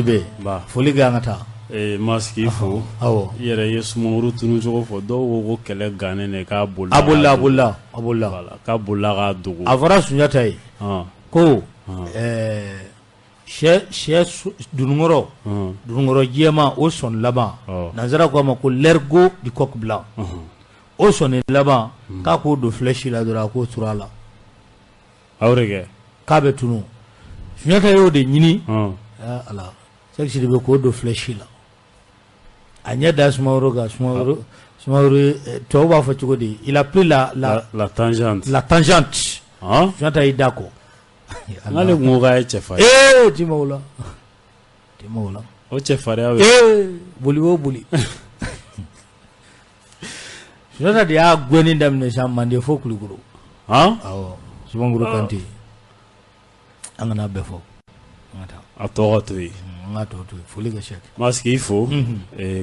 Sidibe, foli kɛ an ka taa. Ee Mas k'i fo. Awɔ. I yɛrɛ ye Sumaworo tunu cogo fɔ, dɔw ko ko kɛlɛ gannen de k'a bolila. A bolila, a bolila, a bolila. Voilà, k'a bolila k'a dogo. A fɔra Sunjata ye. Ko ɛɛ sɛ dununkɔrɔ, dununkɔrɔ jɛman o sɔn laban, nanzara ko a ma ko l'ergot du coq blanc. O sɔnni laban k'a k'o don flèche la dɔrɔn a k'o turu a la. A y'o de kɛ. K'a bɛ tunun. Sunjata y'o de ɲini. Ala Sɛki Sidibe k'o don flèche la. A ɲɛ da Sumaworo kan, Sumaworo Sumaworo tubabu b'a fɔ cogo di, il a pris la la la tangente. La tangente. Sunjata y'i da kɔ. N'ale tun ko k'a ye cɛfarin. Ee ti ma o la. Ti ma o la. O cɛfarinya bɛ. Ee boli o boli. Sunjata de y'a gɛnni daminɛ sa Manden fo Kulukoro. Awɔ, Sumaworo Kante. An kana bɛɛ fɔ. An ka taa. A tɔ ka to yen. An ka tɔ to yen. Foli kɛ Sɛki. Mas k'i fo.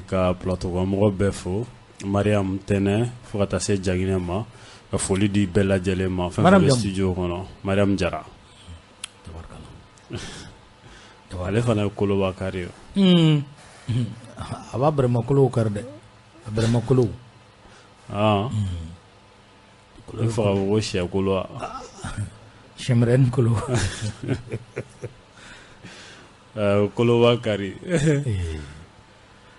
Ka plateau kan mɔgɔ bɛɛ fo. Mariam Tɛnɛ fo ka taa se Jaginɛ ma. Ka foli di bɛɛ lajɛlen ma. Fɛn fɛn bɛ studio kɔnɔ. Mariam Jara. Ale fana ye koloba kari ye. A b'a bɛrɛmakolow kari dɛ. A bɛrɛmakolow. Ne faga ko sɛ kolo. Sɛmɛrɛnin kolo. Koloba kari.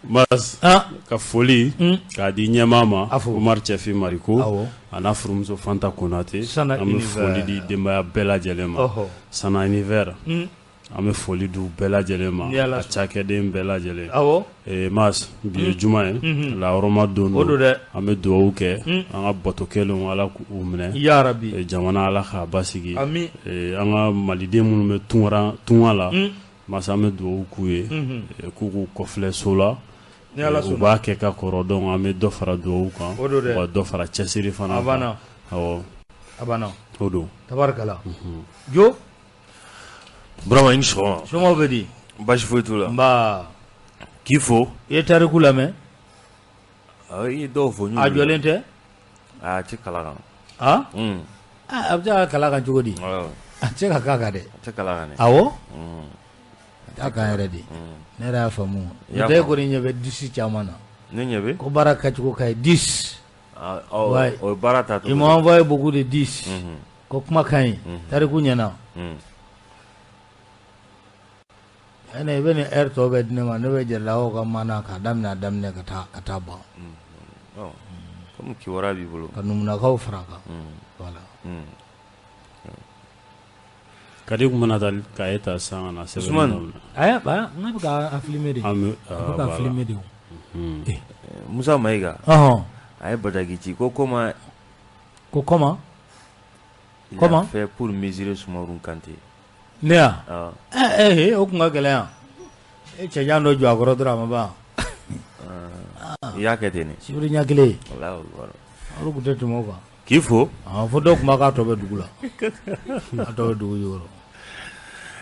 Mas ka foli k'a di ɲɛmaa ma Umaru Cɛfin Mariko a n'a furumuso Fanta Konate, an bɛ foli di denbaya bɛɛ lajɛlen ma. Sana Univers, an bɛ foli di u bɛɛ lajɛlen ma, a cakɛden bɛɛ lajɛlen. Mas bi ye juma ye, lahɔrɔma don don, an bɛ dugawu kɛ an ka bato kɛlenw Ala k'u minɛ, yarabi, jamana Ala k'a basigi, an ka maliden minnu bɛ tunga la, Mas an bɛ dugawu k'u ye k'u k'u kɔfilɛ so la, u b'a kɛ ka kɔrɔ, donc an bɛ dɔ fara dugawu kan, u ka dɔ fara cɛsiri fana kan. Awɔ, a banna, o don. Tabarikala. Jo Burama, i ni sɔgɔma. Somɔgɔw bɛ di? Baasi foyi t'u la. Nba. K'i fo. I ye tariku lamɛn? I ye dɔw fɔ. A jɔlen tɛ? A tɛ kala kan. A bɛ se ka kala kan cogo di? A tɛ se ka k'a kan dɛ. A tɛ kala kan dɛ. Awɔ. A t'a kan yɛrɛ de. Ne yɛrɛ y'a faamu. N'o tɛ e kɔni ɲɛ bɛ dix caman na. Ne ɲɛ bɛ? Ko baara kɛcogo ka ɲi 10. O ye baara ta cogo. Ils m'ont envoyé beaucoup de 10. Ko kuma ka ɲi. Tariku ɲɛna. I bɛ nin heure tɔ bɛɛ di ne ma, ne bɛ Jaralakaw ka maana k'a daminɛ a daminɛ ka taa ban. Komi kibaruya b'i bolo. Ka Numunakaw fara a kan. Voilà. Kadi tun bɛna taa cahier ta sisan ka na sɛbɛnni daminɛ. Ayi, n bɛ k'a filmer de. An bɛ k'a filmer de. Musa Mayiga. A ye bataki ci ko comment. Ko comment? Il a fait pour mesurer Sumaworo Kante. Ne ya? O tun ka gɛlɛn yan. E cɛjan dɔ jɔ a kɔrɔ dɔrɔn a ma ban. I y'a kɛ ten de. Sibiri ɲɛ kelen. Olu tun tɛ tɛmɛ o kan. K'i fo. Fo dɔw tun b'a k'a tɔ bɛ dugu la. A tɔ bɛ dugu jukɔrɔ.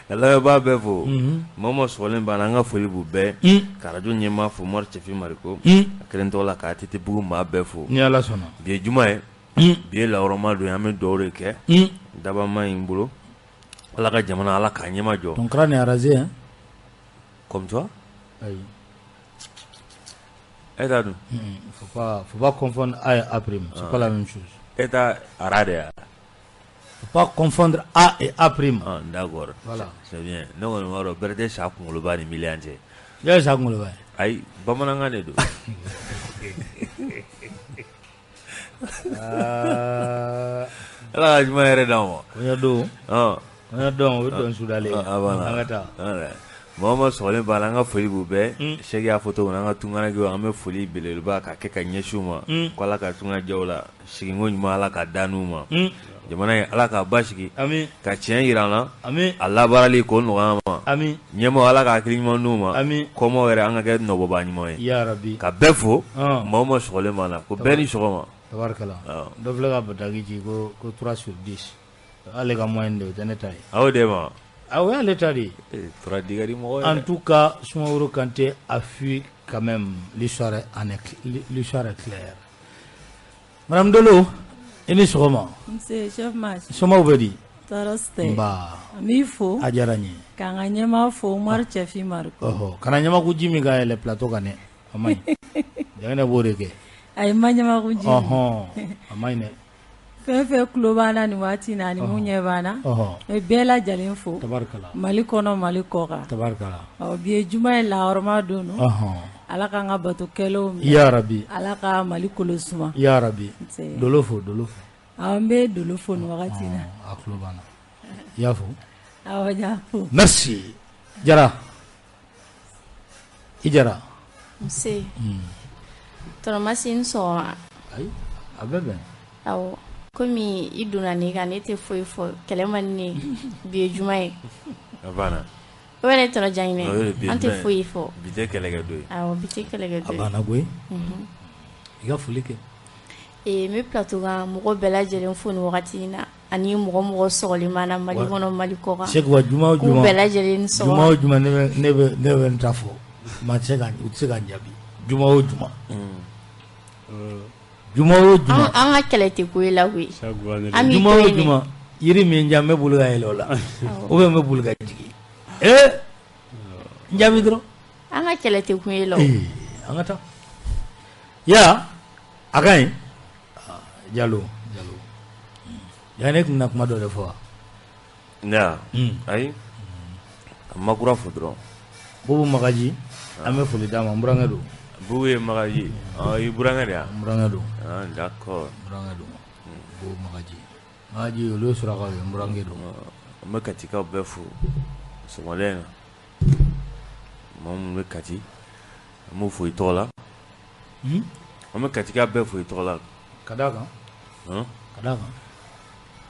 Ka lamɛnbaa bɛɛ fo. Maa o maa sɔgɔlen b'an na, an ka foli b'u bɛɛ. Ka radio ɲɛmaa fo Umaru Cɛfin Mariko. A kelen tɔgɔ la ka ATT bugu maa bɛɛ fo. Ni Ala sɔnna. Bi ye juma ye. Bi ye lahɔrɔma don ye, an bɛ dugawu de kɛ. Daba ma in bolo. Ala ka jamana Ala k'a ɲɛma jɔ. Ton crâne est rasé hein? Comme toi? Ayi. E t'a dun? Faut pas confondre A et A prime, c'est pas la même chose. E t'a ara de ya? Faut pas confondre A et A prime. Ah, d'accord. Voilà. C'est bien. Ne kɔni b'a dɔn bɛrɛ tɛ sa kunkoloba ni miliyɔn cɛ. Jɔn ye sa kunkoloba ye? Ayi, bamanankan de don. Ala ka juma yɛrɛ d'an ma. Kɔɲɔ don. Kɔɲɔ don, o bɛ don sudalen. A banna. An ka taa. Maa o maa sɔgɔlen b'a la, an ka foli b'u bɛɛ. Sɛki y'a fɔ cogo min na, an ka tunkarankew, an bɛ foli belebeleba ka kɛ ka ɲɛsin u ma. Ko Ala ka tunga diya u la, siginko ɲuman Ala ka da n'u ma. Jamana in Ala k'a basigi. Ami. Ka tiɲɛ jira an na. Ami. A labaarali k'o nɔgɔya an ma. Ami. Ɲɛmaaw Ala ka hakili ɲuman d'u ma. Ami. Kɔmaw yɛrɛ an ka kɛ nɔbɔba ɲuman ye. Ya rabi. Ka bɛɛ fo. Maa o maa sɔgɔlen b'an na, ko bɛɛ ni sɔgɔma. Tabarikala. Dɔ filɛ ka bataki ci ko 3 sur 10. Ale ka moyenne de o tɛ ne ta ye. A y'o d'e ma. O y'ale ta de ye. 3 di ka di mɔgɔ ye. En tout cas, Sumaworo Kante a fui quand même, l'histoire est claire. Madame Dolo, i ni sɔgɔma. Nse, chef Mas. Somɔgɔw bɛ di? Tɔɔrɔ si tɛ. Nba. N b'i fo. A diyara n ye. K'an ka ɲɛmaa fo Umaru Cɛfin Mariko. Ɔhɔ, kana ɲamaku ji min ka yɛlɛ plateau kan dɛ, a man ɲi. Jaginɛ b'o de kɛ. Ayi, n ma ɲamaku ji min. Ɔhɔn, a man ɲi dɛ. Fɛn fɛn tulo b'an na nin waati in na ani mun ɲɛ b'an na. Ɔhɔ. N bɛ bɛɛ lajɛlen fo. Tabarikala. Mali kɔnɔ, Mali kɔkan. Tabarikala. Ɔ bi ye juma ye lahɔrɔma don don. Ɔhɔn. Ala k'an ka bato kɛlenw minɛ. Ya rabi. Ala ka Mali kolo suma. Ya rabi. Nse. Dolo fo, dolo fo. Awɔ, n bɛ dolo fo nin wagati in na. A tulo b'an na. I y'a fo? Awɔ, n y'a fo. Merci. Jara. I Jara. Nse. Tɔnɔ Masi i ni sɔgɔma. Ayi, a bɛ bɛn. Awɔ. Komi i donna ne kan ne tɛ foyi fɔ kɛlɛ man di ne ye bi ye juma ye. A banna. O yɛrɛ tɔnɔ Jaginɛ an tɛ foyi fɔ. Bi tɛ kɛlɛkɛ don ye. Awɔ bi tɛ kɛlɛkɛ don A ye. banna koyi. I ka foli kɛ. Ee n bɛ plateau kan mɔgɔ bɛɛ lajɛlen fo nin wagati in na ani mɔgɔ mɔgɔ sɔgɔlen b'an na Mali kɔnɔ Mali kɔkan. Sɛki wa juma o K'u juma bɛɛ lajɛlen ni sɔgɔma. Juma o juma ne bɛ n ta fɔ maa tɛ se ka u tɛ se ka n jaabi juma o juma. Juma o juma. An ka kɛlɛ tɛ ko ye la koyi. An b'i Juma to o yen de. juma yiri min jan n bɛ boli ka yɛlɛ o la ou bien n bɛ boli ka jigin ee n jaabi dɔrɔn. An ka kɛlɛ tɛ kun ye la o. Ee an ka taa ya a ka ɲi Jalo Jalo ya ne tun bɛna kuma dɔ de fɔ wa. Ne wa ayi ka Makura fo dɔrɔn. Bubu Magaji an bɛ foli d'a ma n burankɛ don. Bubu ye Magaji i burankɛ de ye wa. N burankɛ don. Ah d'accord. N burankɛ don Bubu Magaji Magaji olu ye surakaw ye n burankɛ don. An bɛ Katikaw bɛɛ fo sɔgɔmada in na maa minnu bɛ Kati an b'u fo i tɔgɔ la. An bɛ Katika bɛɛ fo i tɔgɔ la. Ka d'a kan. Ka d'a kan.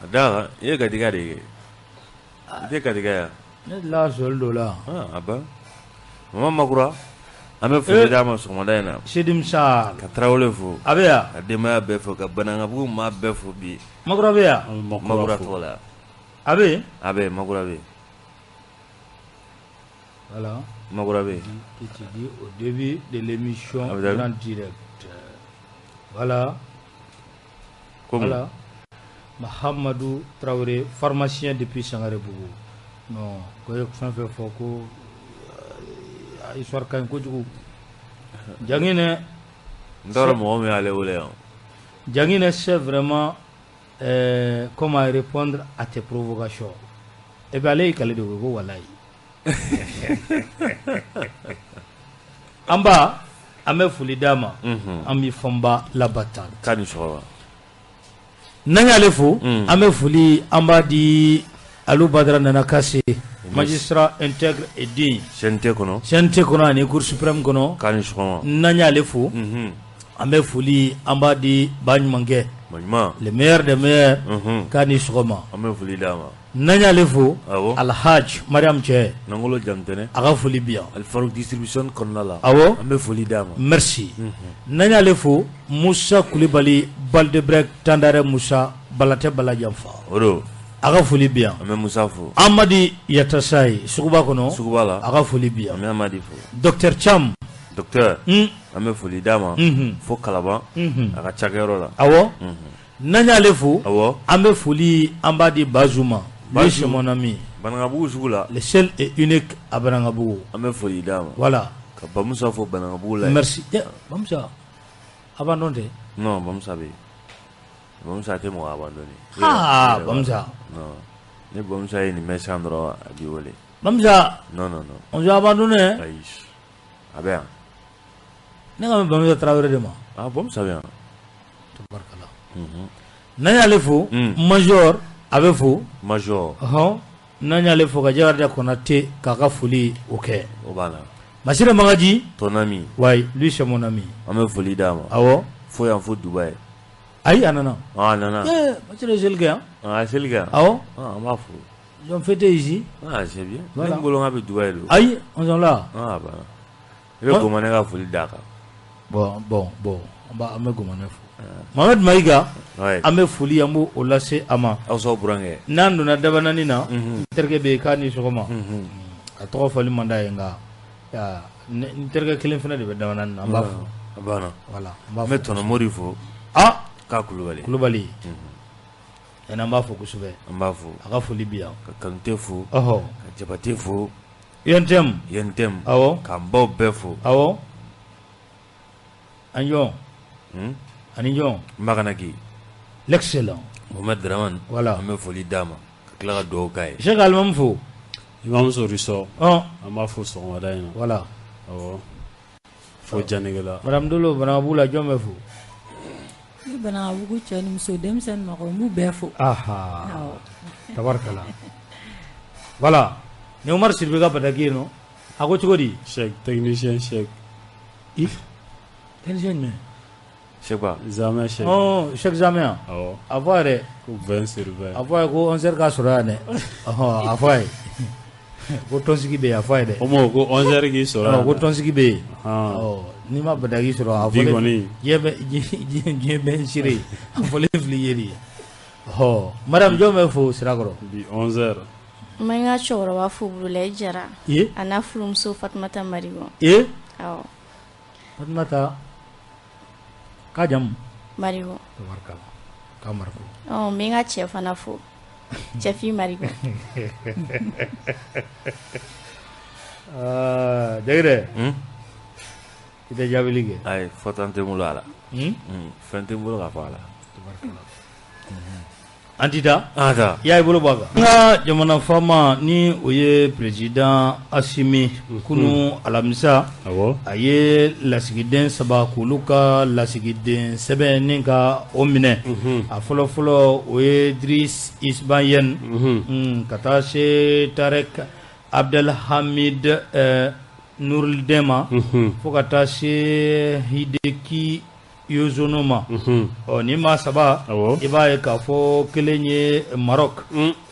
Ka d'a kan i ye Katika de ye i tɛ Katika ye wa. Ne delila ka sɔli don o la. A ban mama Makura an bɛ foli d'a ma sɔgɔmada in na. Sedim Sall. Ka Tarawele fo. A bɛ yan. Ka denbaya bɛɛ fo ka Banankabugu maa bɛɛ fo bi. Makura bɛ yan. Makura tɔgɔ la. A bɛ yen. A bɛ yen Makura bɛ yen. Voilà. Makura bɛ yen. Qui te dit au début de l'émission en direct. Voilà. Comme. Voilà. Mahamadou Traoré, pharmacien depuis Sangarébougou. Non, ko ye fɛn fɛn fɔ ko histoire ka ɲi kojugu. Jaginɛ. N t'a dɔn mɔgɔ min y'ale wele yan. Jaginɛ sait vraiment comment répondre à tes provocations. Et puis ale y'i kale de ko walayi. An ba an bɛ foli d'a ma. An b'i fɔnba Labatan. K'a ni sɔgɔma. N'an y'ale fo an bɛ foli an b'a di Alu Badara Nana Kase magistrat intègre et digne. CNT kɔnɔ. CNT kɔnɔ ani Cour suprême kɔnɔ. K'a ni sɔgɔma. N'an y'ale fo an bɛ foli an b'a di Baɲumankɛ. Baɲuman. Le meilleur des meilleurs. K'a ni sɔgɔma. An bɛ foli d'a ma. N'an y'ale fo. Awɔ. Alhaji Mariam Cɛ. Nangolo Jamutɛnɛ. A ka foli bi yan. Alifarou distribution kɔnɔna la. Awɔ. An bɛ foli d'a ma. Merci. N'an y'ale fo Musa Kulibali Baldebrek Tandare Musa Balatɛ Balajanfa. O don. A ka foli bi yan. An bɛ Musa fo. Amadi Yatasayi suguba kɔnɔ. Suguba la. A ka foli bi yan. An bɛ Amadi fo. Docteur Cham. Docteur. An bɛ foli d'a ma. Fo Kalaban. A ka cakɛyɔrɔ la. Awɔ. N'an y'ale fo. Awɔ. An bɛ foli an b'a di Bazu ma. Lui c'est mon ami. Banankabugu sugu la. Le seul et unique à Banankabugu. An bɛ foli d'a ma. Voilà. Ka Bamusa fo Banankabugu la. Merci. Bamusa abandon tɛ. Non Bamusa bɛ yen. Bamusa tɛ mɔgɔ abandonné. Ah Bamusa. Non ni Bamusa ye nin mɛn sisan dɔrɔn a b'i wele. Bamusa. Non non non. On s'est abandonné. Ayi a bɛ yan. Ne ka mɛn Bamusa Tarawele de ma. Ah Bamusa bɛ yan. Tabarikala. N'an y'ale fo. Major a bɛ fo. Major. Ɔhɔn n'an y'ale fo ka Jakarija Konate k'a ka foli o kɛ. O b'a la. Masire Magaji. Ton ami. Oui, lui c'est mon ami. An bɛ foli d'a ma. Awɔ. Fo yan fo Dubayi. Ayi a nana. Ah a nana. Eh Masire ye seli kɛ yan. Ah a ye seli kɛ yan. Awɔ. Ah an b'a fo. Ils ont fêté ici. Ah c'est bien. Voilà. Ne bolo k'a bɛ Dubayi don. Ayi on sont là. Ah a banna. I bɛ Gomanɛ ka foli d'a kan. Bon bon bon an bɛ Gomanɛ fo. Mohamed Mayiga. An bɛ foli an b'o lase a ma. Aw sɔn burankɛ. N'an donna dabanani na. N terikɛ bɛ yen k'a ni sɔgɔma. A tɔgɔ fɔli man d'a ye nka n terikɛ kelen fana de bɛ dabanani na an b'a fo. A banna. Voilà an bɛ Tɔnɔ Mori fo. Ah K'a Kulubali. Kulubali. An b'a fo kosɛbɛ, an b'a fo, a ka foli bi yan, ka Kanute fo, ɔhɔ, ka Jabate fo, UNTM, UNTM, awɔ, k'an baw bɛɛ fo, awɔ, an jɔn, ani jɔn, Makanaki, l'excellent Mohamed Dramane, voilà, an bɛ foli d'a ma ka tila ka dugawu k'a ye. Cheikh Alimami fo, Imam Soriso, ɔn, an b'a fo sɔgɔmada in na, voilà, awɔ, fo Janigala. Madame Dolo Banabugu la jɔn bɛ fo? Ni Banabugu cɛ ni muso denmisɛnnin mɔgɔ n b'u bɛɛ fo. Aha, tabarikala. Voilà, ni Umaru Sidibe ka bataki ye nɔ, a ko cogo di? Cheikh technicien Cheikh. I technicien jumɛn? Cheikh Ba. Zamɛ Cheikh. Ɔn, Cheikh Zamɛ. Awɔ. A fɔ a ye dɛ. Ko 20 sur 20. A fɔ a ye ko 11h k'a sɔrɔ yan dɛ. Ɔhɔn, a fɔ a ye. Ko tɔnsigi bɛ yen, a fɔ a ye dɛ. O ma ko 11h k'i sɔrɔ yan. Ko tɔnsigi bɛ yen. Ɔ, n'i ma bataki sɔrɔ a fɔlen. Bi kɔni. Diɲɛ bɛ n seere. A fɔlen fili ye de ye. Ɔhɔ, madame jɔn bɛ fo Sirakɔrɔ? Bi 11h. N bɛ n ka cɛkɔrɔba fo Burulayi Jara. I? A n'a furumuso Fatumata Marigo. I? Awɔ. Fatumata k'a jamu? Marigo. Tabarikala. K'a Marigo. Ɔ, n bɛ n ka cɛ fana fo. Cɛfin Marigo. Aa, Jagirɛ. I tɛ jaabili kɛ. Ayi, fɔta tɛ n bolo a la. Fɛn tɛ n bolo ka fɔ a la. Tabarikala. An ti taa? An ka taa. I y'a bolo bɔ a kan. An ka jamana faama ni o ye président Asimi kunun alamisa. Awɔ. A ye lasigiden saba k'olu ka lasigiden sɛbɛn ni ka o minɛ. A fɔlɔ fɔlɔ o ye Driss Isbayen. Ka taa se Tarek Abdelhamid Nurudin ma. Fo ka taa se Hideki Yozono ma. Ɔ, ni maa saba, i b'a ye k'a fɔ kelen ye Maroc,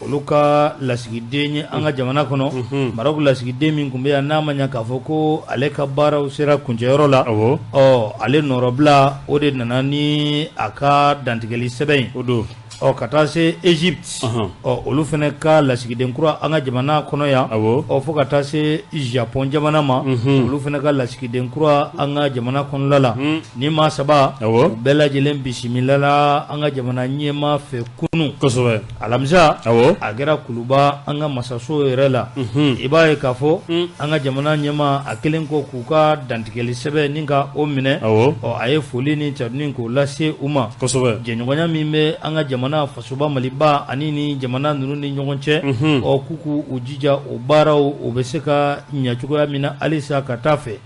olu ka lasigiden ye an ka jamana kɔnɔ. Maroc lasigiden min tun bɛ yan, n'a ma ɲɛ k'a fɔ ko ale ka baaraw sera kuncɛyɔrɔ la. Ɔ, ale nɔrɔbila o de nana ni a ka dantigɛli sɛbɛn ye. O don. Ɔ, ka taa se Égypte, ɔ, olu fana ka lasigiden kura an ka jamana kɔnɔ yan. Ɔ, fo ka taa se Japon jamana ma, olu fana ka lasigiden kura an ka jamana kɔnɔla la. Ni maa saba, u bɛɛ lajɛlen bisimilala an ka jamana ɲɛmaa fɛ kunun. Kosɛbɛ. Alamisa, a kɛra Kuluba an ka masaso yɛrɛ la. I b'a ye k'a fɔ an ka jamana ɲɛmaa a kelen kɔ k'u ka dantigɛli sɛbɛn ni ka o minɛ. Ɔ, a ye foli ni tanuni k'o lase u ma. Kosɛbɛ. Jɛɲɔgɔnya min bɛ an ka jamana fasoba Maliba ani ni jamana ninnu ni ɲɔgɔn cɛ. Ɔ, k'u k'u jija o baaraw o bɛ se ka ɲɛ cogoya min na halisa ka taa fɛ.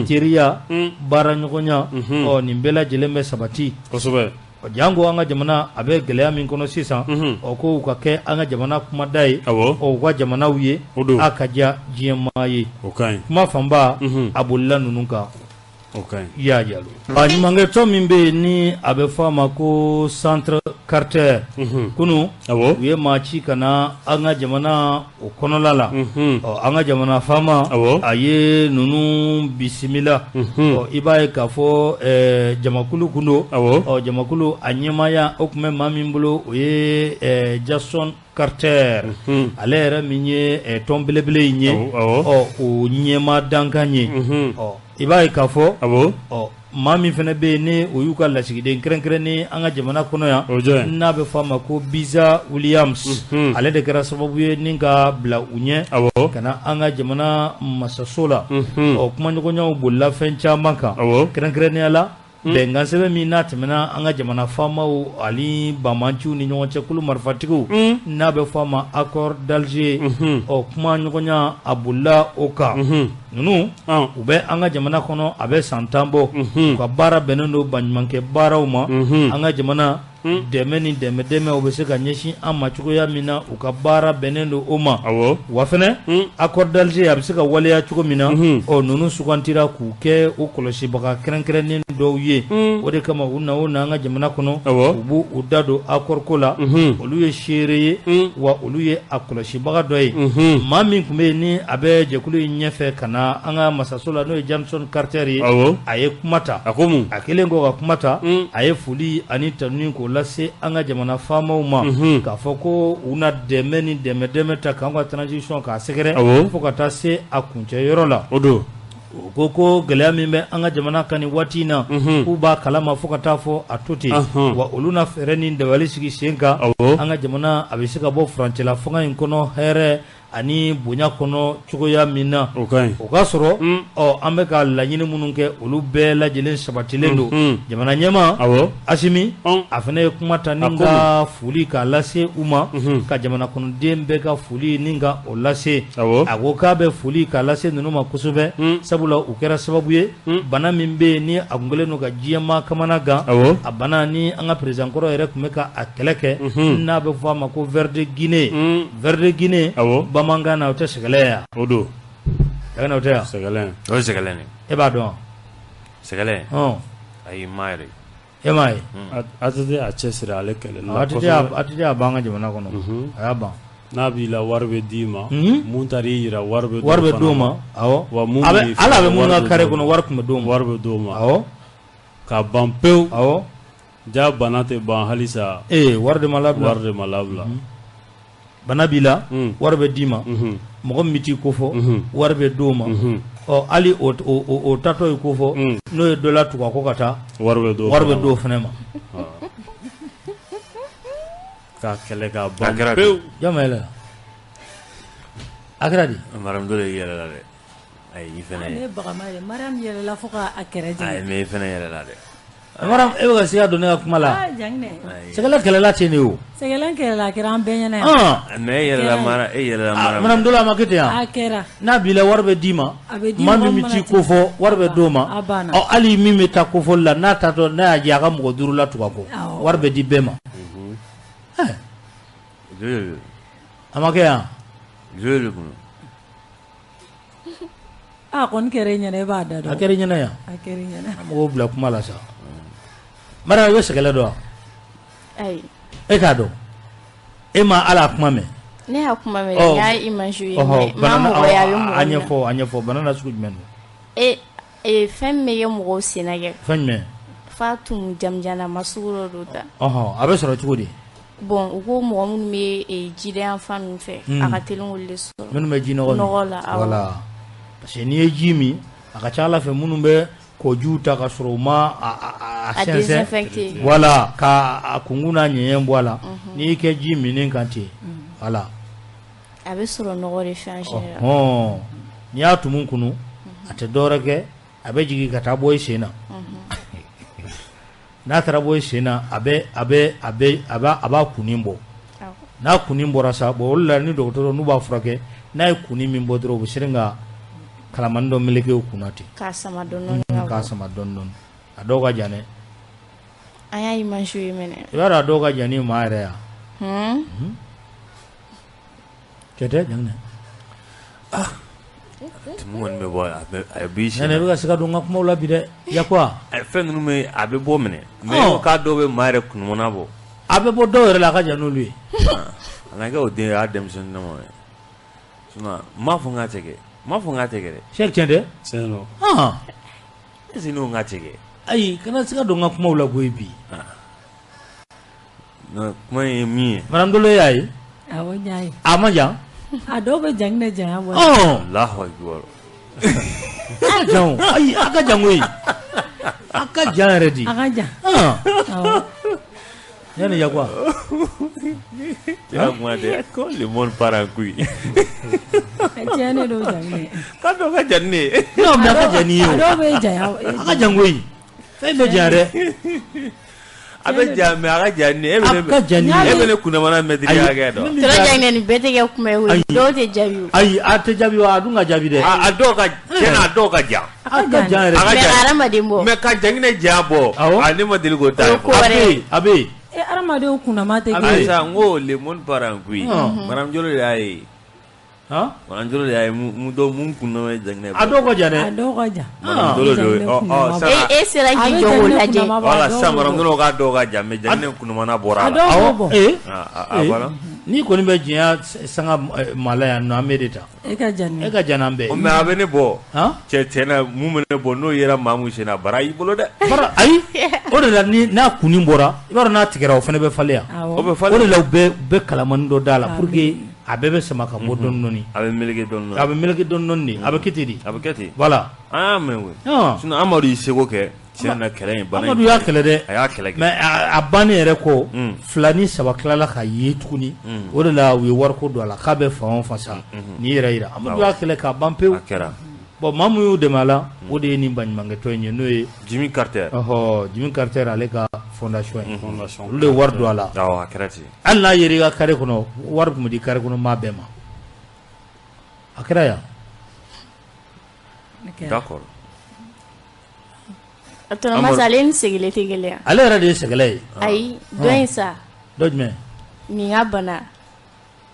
Teriya, baara ɲɔgɔnya, ɔ, nin bɛɛ lajɛlen bɛ sabati. Kosɛbɛ. Janko an ka jamana a bɛ gɛlɛya min kɔnɔ sisan, ɔ, ko u ka kɛ an ka jamana kumada ye, ɔ, u ka jamanaw ye, a ka diya diɲɛ maa ye. O ka ɲi. Kuma fanba a bolila ninnu kan. O ka ɲi. Ya Jalo. Baɲumankɛtɔn min bɛ yen ni a bɛ fɔ a ma ko Centre Carter, kunun, u ye maa ci ka na an ka jamana o kɔnɔla la. Ɔ, an ka jamana faama, a ye ninnu bisimila. Ɔ, i b'a ye k'a fɔ jamakulu kun don. Ɔ, jamakulu a ɲɛmaaya o tun bɛ maa min bolo, o ye Jason Carter, ale yɛrɛ min ye tɔn belebele in ye, ɔ, o ɲɛmaa dankan ye. Ɔ, i b'a ye k'a fɔ, ɔ, maa min fana bɛ yen ni o y'u ka lasigiden kɛrɛnkɛrɛnnen an ka jamana kɔnɔ yan, n'a bɛ fɔ a ma ko Biza Williams, ale de kɛra sababu ye ni ka bila u ɲɛ ka na an ka jamana masaso la. Ɔ, kumaɲɔgɔnyaw bolila fɛn caman kan, kɛrɛnkɛrɛnnenya la bɛnkan sɛbɛn min n'a tɛmɛna an ka jamana faamaw ani banbaanciw ni ɲɔgɔn cɛ kulu marifatigiw, n'a bɛ fɔ a ma accord d'Alger. Ɔ, kumaɲɔgɔnya a bolila o kan. Ninnu u bɛ an ka jamana kɔnɔ a bɛ san 10 bɔ. U ka baara bɛnnen don baɲumankɛ baaraw ma. An ka jamana dɛmɛ ni dɛmɛ u bɛ se ka ɲɛsin an ma cogoya min na, u ka baara bɛnnen don o ma. Wa fana accord d'Alger a bɛ se ka waleya cogo min na, ɔ, ninnu sugantira k'u kɛ o kɔlɔsibaga kɛrɛnkɛrɛnnen dɔw ye. O de kama u na o na an ka jamana kɔnɔ, u b'u u da don accord ko la. Olu ye seere ye, wa olu ye a kɔlɔsibaga dɔ ye. Maa min tun bɛ yen ni a bɛ jɛkulu in ɲɛfɛ ka na an ka masaso la, n'o ye Jameson Carter ye, a ye kuma ta. A ko mun? A kelen kɔ ka kuma ta, a ye foli ani tanuni k'o lase an ka jamana faamaw ma, k'a fɔ ko u na dɛmɛ ni dɛmɛ ta k'an ka transition k'a sɛgɛrɛ fo ka taa se a kuncɛ yɔrɔ la. O don. U ko ko gɛlɛya min bɛ an ka jamana kan nin waati in na, k'u b'a kalama fo ka taa fɔ a to ten, wa olu na fɛɛrɛ ni dabali sigi sen kan, an ka jamana a bɛ se ka bɔ furancɛla fanga in kɔnɔ hɛrɛ ani bonya kɔnɔ cogoya min na, o ka sɔrɔ ɔ an bɛ ka laɲini minnu kɛ olu bɛɛ lajɛlen sabatilen don. Jamana ɲɛmaa Asimi a fana ye kuma ta ni ka foli k'a lase u ma, ka jamana kɔnɔden bɛɛ ka foli ni ka o lase. A ko k'a bɛ foli k'a lase ninnu ma kosɛbɛ, sabula u kɛra sababu ye bana min bɛ yen ni a kun kɛlen don ka diɲɛmaa kamana gan, a bana ni an ka président kɔrɔ yɛrɛ tun bɛ ka a kɛlɛ kɛ, n'a bɛ fɔ a ma ko ver de Guinée. Ver de Guinée bamanankan na o tɛ sɛgɛlɛ ye, o don o tɛ yan sɛgɛlɛ, o ye sɛgɛlɛ de. E b'a dɔn sɛgɛlɛ? Ayi, ma yɛrɛ. E m'a ye? ATT a cɛsiri ale kɛlɛli la. ATT a b'an ka jamana kɔnɔ, a y'a ban. N'a b'i la wari bɛ d'i ma, mun taar'i jira wari bɛ d'o ma, awɔ. Wa mun ala bɛ mun ka carré kɔnɔ wari tun bɛ d'o ma, wari bɛ d'o ma, awɔ. Ka ban pewu, awɔ. Ja bana tɛ ban halisa. Ee, wari de ma labila, wari de ma labila. Bana b'i la, wari bɛ d'i ma, mɔgɔ min t'i kofɔ wari bɛ d'o ma. Ɔ hali o tatɔ ye kofɔ, n'o ye dɔ la tugu a kɔ ka taa, wari bɛ d'o fana ma. K'a kɛlɛ k'a ban pewu. Jɔn ma yɛlɛ la? A kɛra di? Mariam Dolo yɛlɛ la dɛ. Ayi, i fana ye. Ne bagama ye. Mariam yɛlɛla fo k'a kɛrɛ jigin. Ayi, mais i fana yɛlɛla dɛ. Mariam, e bɛ ka siga don ne ka kuma la. Sɛgɛlɛ kɛlɛla ten de o. Sɛgɛlɛ kɛlɛla, a kɛra an bɛɛ ɲɛna yan. Mais e yɛlɛla mara, e yɛlɛla mara. Mariam Dolo a ma kɛ ten yan? A kɛra. N'a b'i la wari bɛ d'i ma. A bɛ d'i ma. Maa min t'i kofɔ wari bɛ d'o ma. A banna. Ɔ hali min bɛ taa kofɔli la n'a taatɔ n'a y'a jɛ a ka mɔgɔ 5 la tugu a kɔ, wari bɛ di bɛɛ ma. A ma kɛ yan? Joli kun. A kɔni kɛra e ɲɛna, e b'a da dɔn. A kɛra ɲɛna yan. A kɛra ɲɛna. An mɔgɔw bila kuma la sa. Mariam, i bɛ sɛgɛlɛ dɔn wa? Ayi. E t'a dɔn? E ma ala kuma mɛn? Ne y'a kuma mɛn, n y'a image ye, mais n ma mɔgɔ ye a bɛ mɔgɔ min na. A ɲɛfɔ, bana na sugu jumɛn don? Ee, fɛn min bɛ kɛ mɔgɔw sen na kɛ. Fɛn jumɛn? F'a tumu jamujan ma sugu dɔ don ta. A bɛ sɔrɔ cogo di? Bon, u ko mɔgɔ minnu bɛ jidenya fan ninnu fɛ, a ka teli k'olu de sɔrɔ. Minnu bɛ ji nɔgɔ la, awɔ. Voilà. Parce que n'i ye ji min, a ka ca Ala fɛ minnu bɛ kɔjiw ta ka sɔrɔ u ma a sɛnsɛn, voilà, ka a kunkun n'a ɲɛɲɛ bɔ a la, n'i y'i kɛ ji minnen kan ten, voilà. A bɛ sɔrɔ nɔgɔ de fɛ en général. Ɔhɔn, n'i y'a tumu kunu, a tɛ dɔwɛrɛ kɛ, a bɛ jigin ka taa bɔ i sen na. N'a taara bɔ i sen na, a b'a kunnin bɔ. N'a kunnin bɔra sa, bon o de la ni dɔgɔtɔrɔ n'u b'a furakɛ, n'a ye kunnin min bɔ dɔrɔn u bɛ sirin ka kalamani dɔ meleke o kunna ten. K'a sama dɔɔni dɔɔni. K'a sama dɔɔni dɔɔni. A dɔw ka jan dɛ. An y'a image ye mɛnɛ. I b'a dɔn a dɔw ka jan ni maa yɛrɛ ya. Cɛ tɛ Janginɛ? Ah. Tumu kɔni bɛ bɔ a b'i sen. Nɛnɛ, i bɛ ka siga don n ka kumaw la bi dɛ. Yakuba. Fɛn ninnu bɛ a bɛ bɔ minɛ. Mais k'a dɔw bɛ maa yɛrɛ kunnamana bɔ. A bɛ bɔ dɔw yɛrɛ la, a ka jan n'olu ye. A na kɛ o den y'a denmisɛnnin dama ye. Sinon n m'a fɔ n k'a tɛ kɛ. N m'a fɔ n k'a tɛ kɛ dɛ. Sɛki tiɲɛ tɛ? Tiɲɛ don. Est ce que ne ko n k'a tɛ kɛ? Ayi, kana siga don n ka kumaw la koyi bi. Non, kuma in ye min ye. Madame Dolo y'a ye? Awɔ, n y'a ye. A ma jan? A dɔw bɛ Janginɛ janya bɔ. Allahu akbar. A ka jan o. Ayi, a ka jan koyi. A ka jan yɛrɛ di. A ka jan. Awɔ. Yanni Yakuba. Cɛ kuma tɛ ko le monde part en couille. Tiɲɛ de don Janginɛ. K'a dɔw ka jan ni ne ye. Non, mais a ka jan n'i ye o. A dɔw bɛ janya. A ka jan koyi. Fɛn bɛ jan dɛ. A bɛ jan mais a ka jan ni e bɛ ka jan ni e bɛ ne kunnamana mɛtiri hakɛ dɔn. Tonton Janginɛ, nin bɛɛ tɛ kɛ kuma ye koyi, dɔw tɛ jaabi o. Ayi, a tɛ jaabi wa, a dun ka jaabi dɛ. A dɔw ka tiɲɛ na, a dɔw ka jan. A ka jan yɛrɛ. Mais hadamaden bɔ. Mais ka Janginɛ ja bɔ. Awɔ. A ne ma deli k'o ta. O ye ko wɛrɛ ye. A bɛ yen. E, hadamadenw kunnama tɛ kelen ye. Ayisa, n ko le monde part en couille. Madame Jolo de y'a ye. Madame Jolo de y'a ye mun dɔw mun kunnama ye Janginɛ bɔ. A dɔw ka jan dɛ. A dɔw ka jan. Madame Jolo de ɔ sisan. E sera k'i jɔ k'o lajɛ. Voilà, sisan Madame Jolo k'a dɔw ka jan mais Janginɛ kunnamana bɔra a la. A dɔw b'o bɔ. Ee. A banna. N'i kɔni bɛ diɲɛ sanga maa la yan nɔ, an bɛ de ta. E ka jan E ka jan n'an bɛɛ. Mais a bɛ ne bɔ. Cɛ tiɲɛ na mun bɛ ne bɔ n'o yera maa mun sen na bara y'i bolo dɛ. Bara ayi, o de la ni n'a kunnin bɔra, i b'a dɔn n'a tigɛra o fana bɛ falen yan. O bɛ falen. O de la u bɛ kalamani dɔ d'a la pour que A bɛɛ bɛ sama ka bɔ dɔɔni dɔɔni. A bɛ meleke dɔɔni dɔɔni. A bɛ meleke dɔɔni dɔɔni de. A bɛ kɛ ten de. A bɛ kɛ ten. Voilà. An y'a mɛn koyi. Sinon Amadu y'i seko kɛ. Tiɲɛ na kɛlɛ in bana in. Amadu y'a kɛlɛ dɛ. A y'a kɛlɛ kɛ. Mais a bannen yɛrɛ kɔ. 2 ni 3 tilala ka ye tuguni. O de la u ye wariko don a la k'a bɛ fan o fan sa. N'i yɛrɛ yira. Amadu y'a kɛlɛ k'a ban pewu. A kɛra. Bon maa min y'u dɛmɛ a la o de ye nin baɲumankɛtɔn in ye n'o ye Jimmy Carter. Ɔhɔ Jimmy Carter ale ka fondation ye. Olu de ye wari don a la. Awɔ a kɛra ten. Hali n'a yer'i ka carré kɔnɔ wari tun bɛ di carré kɔnɔ maa bɛɛ ma. A kɛra yan. D'accord. Tonton Masa ale ni Segele tɛ kelen ye. Ale yɛrɛ de ye Segele ye. Ayi dɔ in sa. Dɔ jumɛn? Nin ka bana.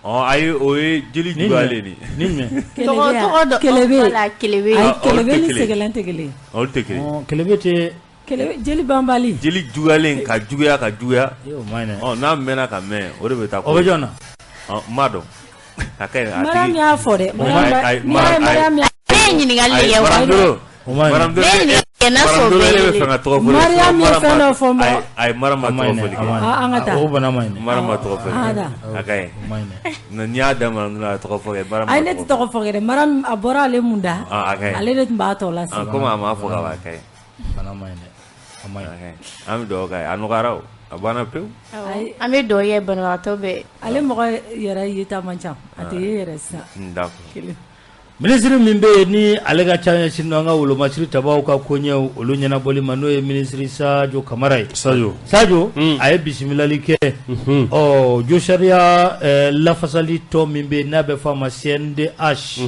Ayi o ye jeli juguyalen de ye. Ni jumɛn? Tɔgɔ dɔ Kelebe. Voilà Kelebe. Ayi Kelebe ni Segele tɛ kelen ye. Olu tɛ kelen ye. Kelebe tɛ. Kelebe jeli banbali. Jeli juguyalen ka juguya ka juguya. O ma ɲi dɛ. Ɔ n'a mɛnna ka mɛn o de bɛ taa. O bɛ jɔn na? Ɔ n m'a dɔn. A ka ɲi a tigi. Mariam y'a fɔ dɛ. Mariam y'a. Ne ye ɲininkali de kɛ. Mariam Ne ye ɲininkali kɛ n'a sɔrɔ o bɛɛ ye bɛ kelen fɛ ka tɔgɔ fɔ. Mariam ye fɛn dɔ fɔ n ma. Ayi Mariam ma tɔgɔ fɔli kɛ. An ka taa. O bana ma ɲi dɛ. Mariam ma tɔgɔ fɔli An ka kɛ. taa. A ka ɲi. O ma ɲi dɛ. N'i y'a da Mariam la a tɔgɔ fɔ kɛ. Mariam Ayi ne tɛ tɔgɔ fɔ kɛ dɛ. Mariam a bɔra ale mun da. A ka ɲi. Ale de tun b'a tɔ lase. Komi a m'a fɔ ka ban a ka ɲi. Bana ma ɲi dɛ. A ma ɲi. An bɛ dugawu k'a ye a nɔgɔyara o a banna pewu. An bɛ dugawu kɛ banabagatɔ bɛɛ. Ale mɔgɔ yɛrɛ yeta man ca a tɛ ye yɛrɛ sisan. D'accord. Minisiri min bɛ yen ni ale ka ca ɲɛsin an ka wolomasiri tabaw ka koɲɛw olu ɲɛnabɔli ma n'o ye minisiri Sadio Kamara ye. Sadio a ye bisimilali kɛ ɔ josariya lafasali tɔn min bɛ yen n'a bɛ fɔ a ma CNDH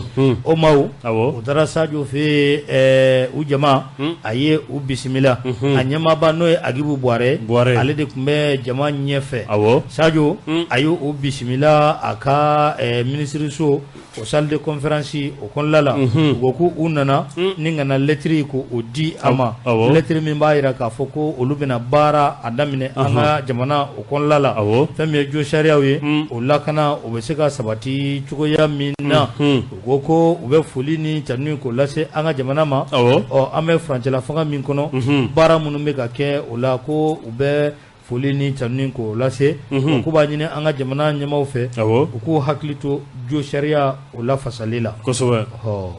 o maaw u taara Sadio fɛ yen u jama a ye u bisimila a ɲɛmaaba n'o ye Agibu Buware ale de tun bɛ jama ɲɛfɛ. Sadio a ye u bisimila a ka minisiriso o salle de conférence o kɔnɔna la u ko ko u nana ni ka na lɛtiri ko o di a ma lɛtiri min b'a jira k'a fɔ ko olu bɛna baara a daminɛ an ka jamana o kɔnɔna la fɛn min ye jo sariyaw ye o lakana o bɛ se ka sabati cogoya min na u ko ko u bɛ foli ni tanuni k'o lase an ka jamana ma ɔ an bɛ furancɛla fanga min kɔnɔ baara minnu bɛ ka kɛ o la ko u bɛ foli ni tanuni k'o lase k'u b'a ɲini an ka jamana ɲɛmaaw fɛ u k'u hakili to jo sariya o lafasali la. Kosɛbɛ. Ɔ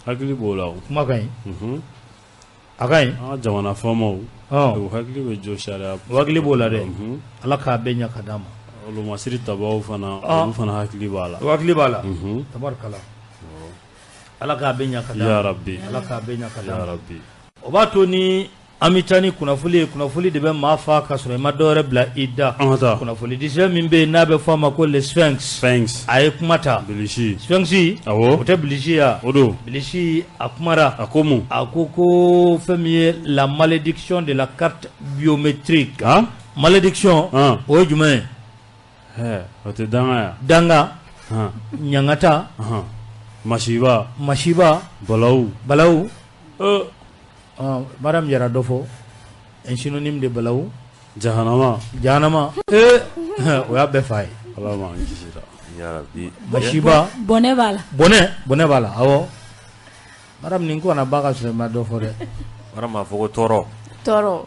hakili b'o la o. Kuma ka ɲi. A ka ɲi. An ka jamana faamaw. U hakili bɛ jo sariya. U hakili b'o la dɛ. Ala k'a bɛɛ ɲɛ ka d'an ma. Wolomasiri tabaw fana olu fana hakili b'a la. U hakili b'a la. Tabarikala. Ala k'a bɛɛ ɲɛ ka d'an ma. Ya Rabi. Ala k'a bɛɛ ɲɛ ka d'an ma. Ya Rabi. O b'a to ni. An bɛ taa ni kunnafoli ye kunnafoli de bɛ maa fa ka sɔrɔ i ma dɔwɛrɛ bila i da kunnafoni disɛ min bɛ yen n'a bɛ fɔ a ma ko le Sphinx a ye kuma ta Bilisi Sphinx o tɛ Bilisi ya o don Bilisi a kumara a ko mun a ko ko fɛn min ye la malédiction de la carte biométrique malédiction o ye jumɛn ye o tɛ danga ya danga ɲangata masiba balawu Mariam Jara dɔ fɔ un synonyme de balawu jahanama o y'a bɛɛ fa ye Ala m'an kisi masiba bɔnɛ b'a la bɔnɛ b'a la awɔ Mariam nin ko kana ba ka sɔrɔ i ma dɔ fɔ dɛ Mariam a fɔ ko tɔɔrɔ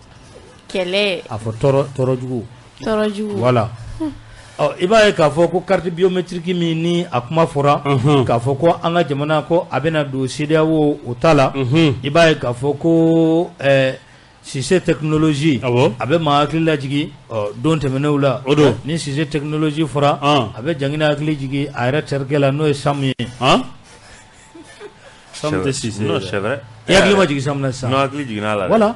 kɛlɛ a fɔ tɔɔrɔ jugu voilà ɔ i b'a ye k'a fɔ ko carte biométrique min ni a kuma fɔra k'a fɔ ko an ka jamana ko a bɛna don CEDEAO o ta la i b'a ye k'a fɔ ko Cissé technologie a bɛ maa hakili lajigin don tɛmɛnenw la o don ni Cissé technologie fɔra a bɛ Janginɛ hakili jigin a yɛrɛ terikɛ la n'o ye Samu ye Samu tɛ Cissé non c'est vrai i hakili ma jigin Samu na sisan non hakili jiginna a la voilà.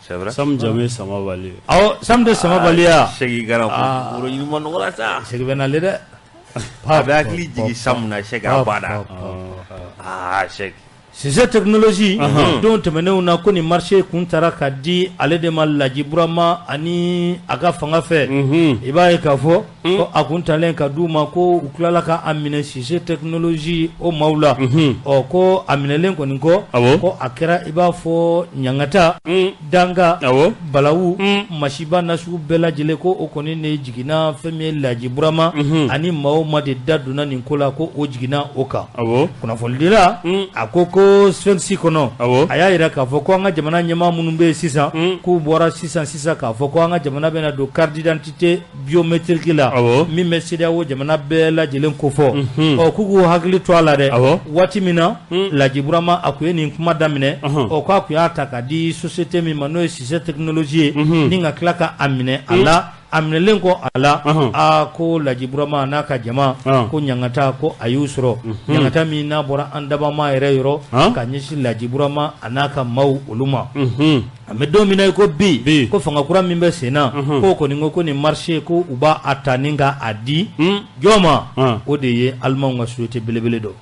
C'est vrai. Samu jamu ye Samabali ye. Awɔ Samu tɛ Samabali ya. Sɛki gara ko ɲini ma nɔgɔ la sa. Sɛki bɛ nalen dɛ. A bɛ hakili jigin Samu na Sɛki a bada. Sɛki. Cissé technologie don tɛmɛnenw na ko nin marché kun taara ka di ale de ma Laji Burama ani a ka fanga fɛ i b'a ye k'a fɔ ko a kun talen ka d'u ma ko u tilala ka a minɛ Cissé technologie o maaw la ɔ ko a minɛlen kɔni kɔ ko a kɛra i b'a fɔ ɲangata danga balawu masiba nasugu bɛɛ lajɛlen ko o kɔni ne jiginna fɛn min ye Laji Burama ani maa o maa de da donna nin ko la ko o jiginna o kan kunnafonidila a ko ko ko Sphinx kɔnɔ, a y'a jira k'a fɔ ko an ka jamana ɲɛmaa minnu bɛ yen sisan, k'u bɔra sisan k'a fɔ ko an ka jamana bɛna don carte d'identité biométrique la, min bɛ CEDEAO jamana bɛɛ lajɛlen kofɔ. Ɔ k'u k'u hakili to a la dɛ, waati min na Laji Burama a tun ye nin kuma daminɛ, ɔ k'a tun y'a ta k'a di société min ma n'o ye Cissé Technologie ye, ni ka tila ka a minɛ a la. A minɛlen kɔ a la, a ko Laji Burama n'a ka jama ko ɲangata ko a y'u sɔrɔ, ɲangata min n'a bɔra an dabama yɛrɛ yɔrɔ ka ɲɛsin Laji Burama a n'a ka maaw olu ma. An bɛ don min na i ko bi, ko fanga kura min bɛ sen na, k'o kɔni ko nin marché ko u b'a a ta ni ka a di jɔn ma, o de ye Alimanw ka société belebele dɔ.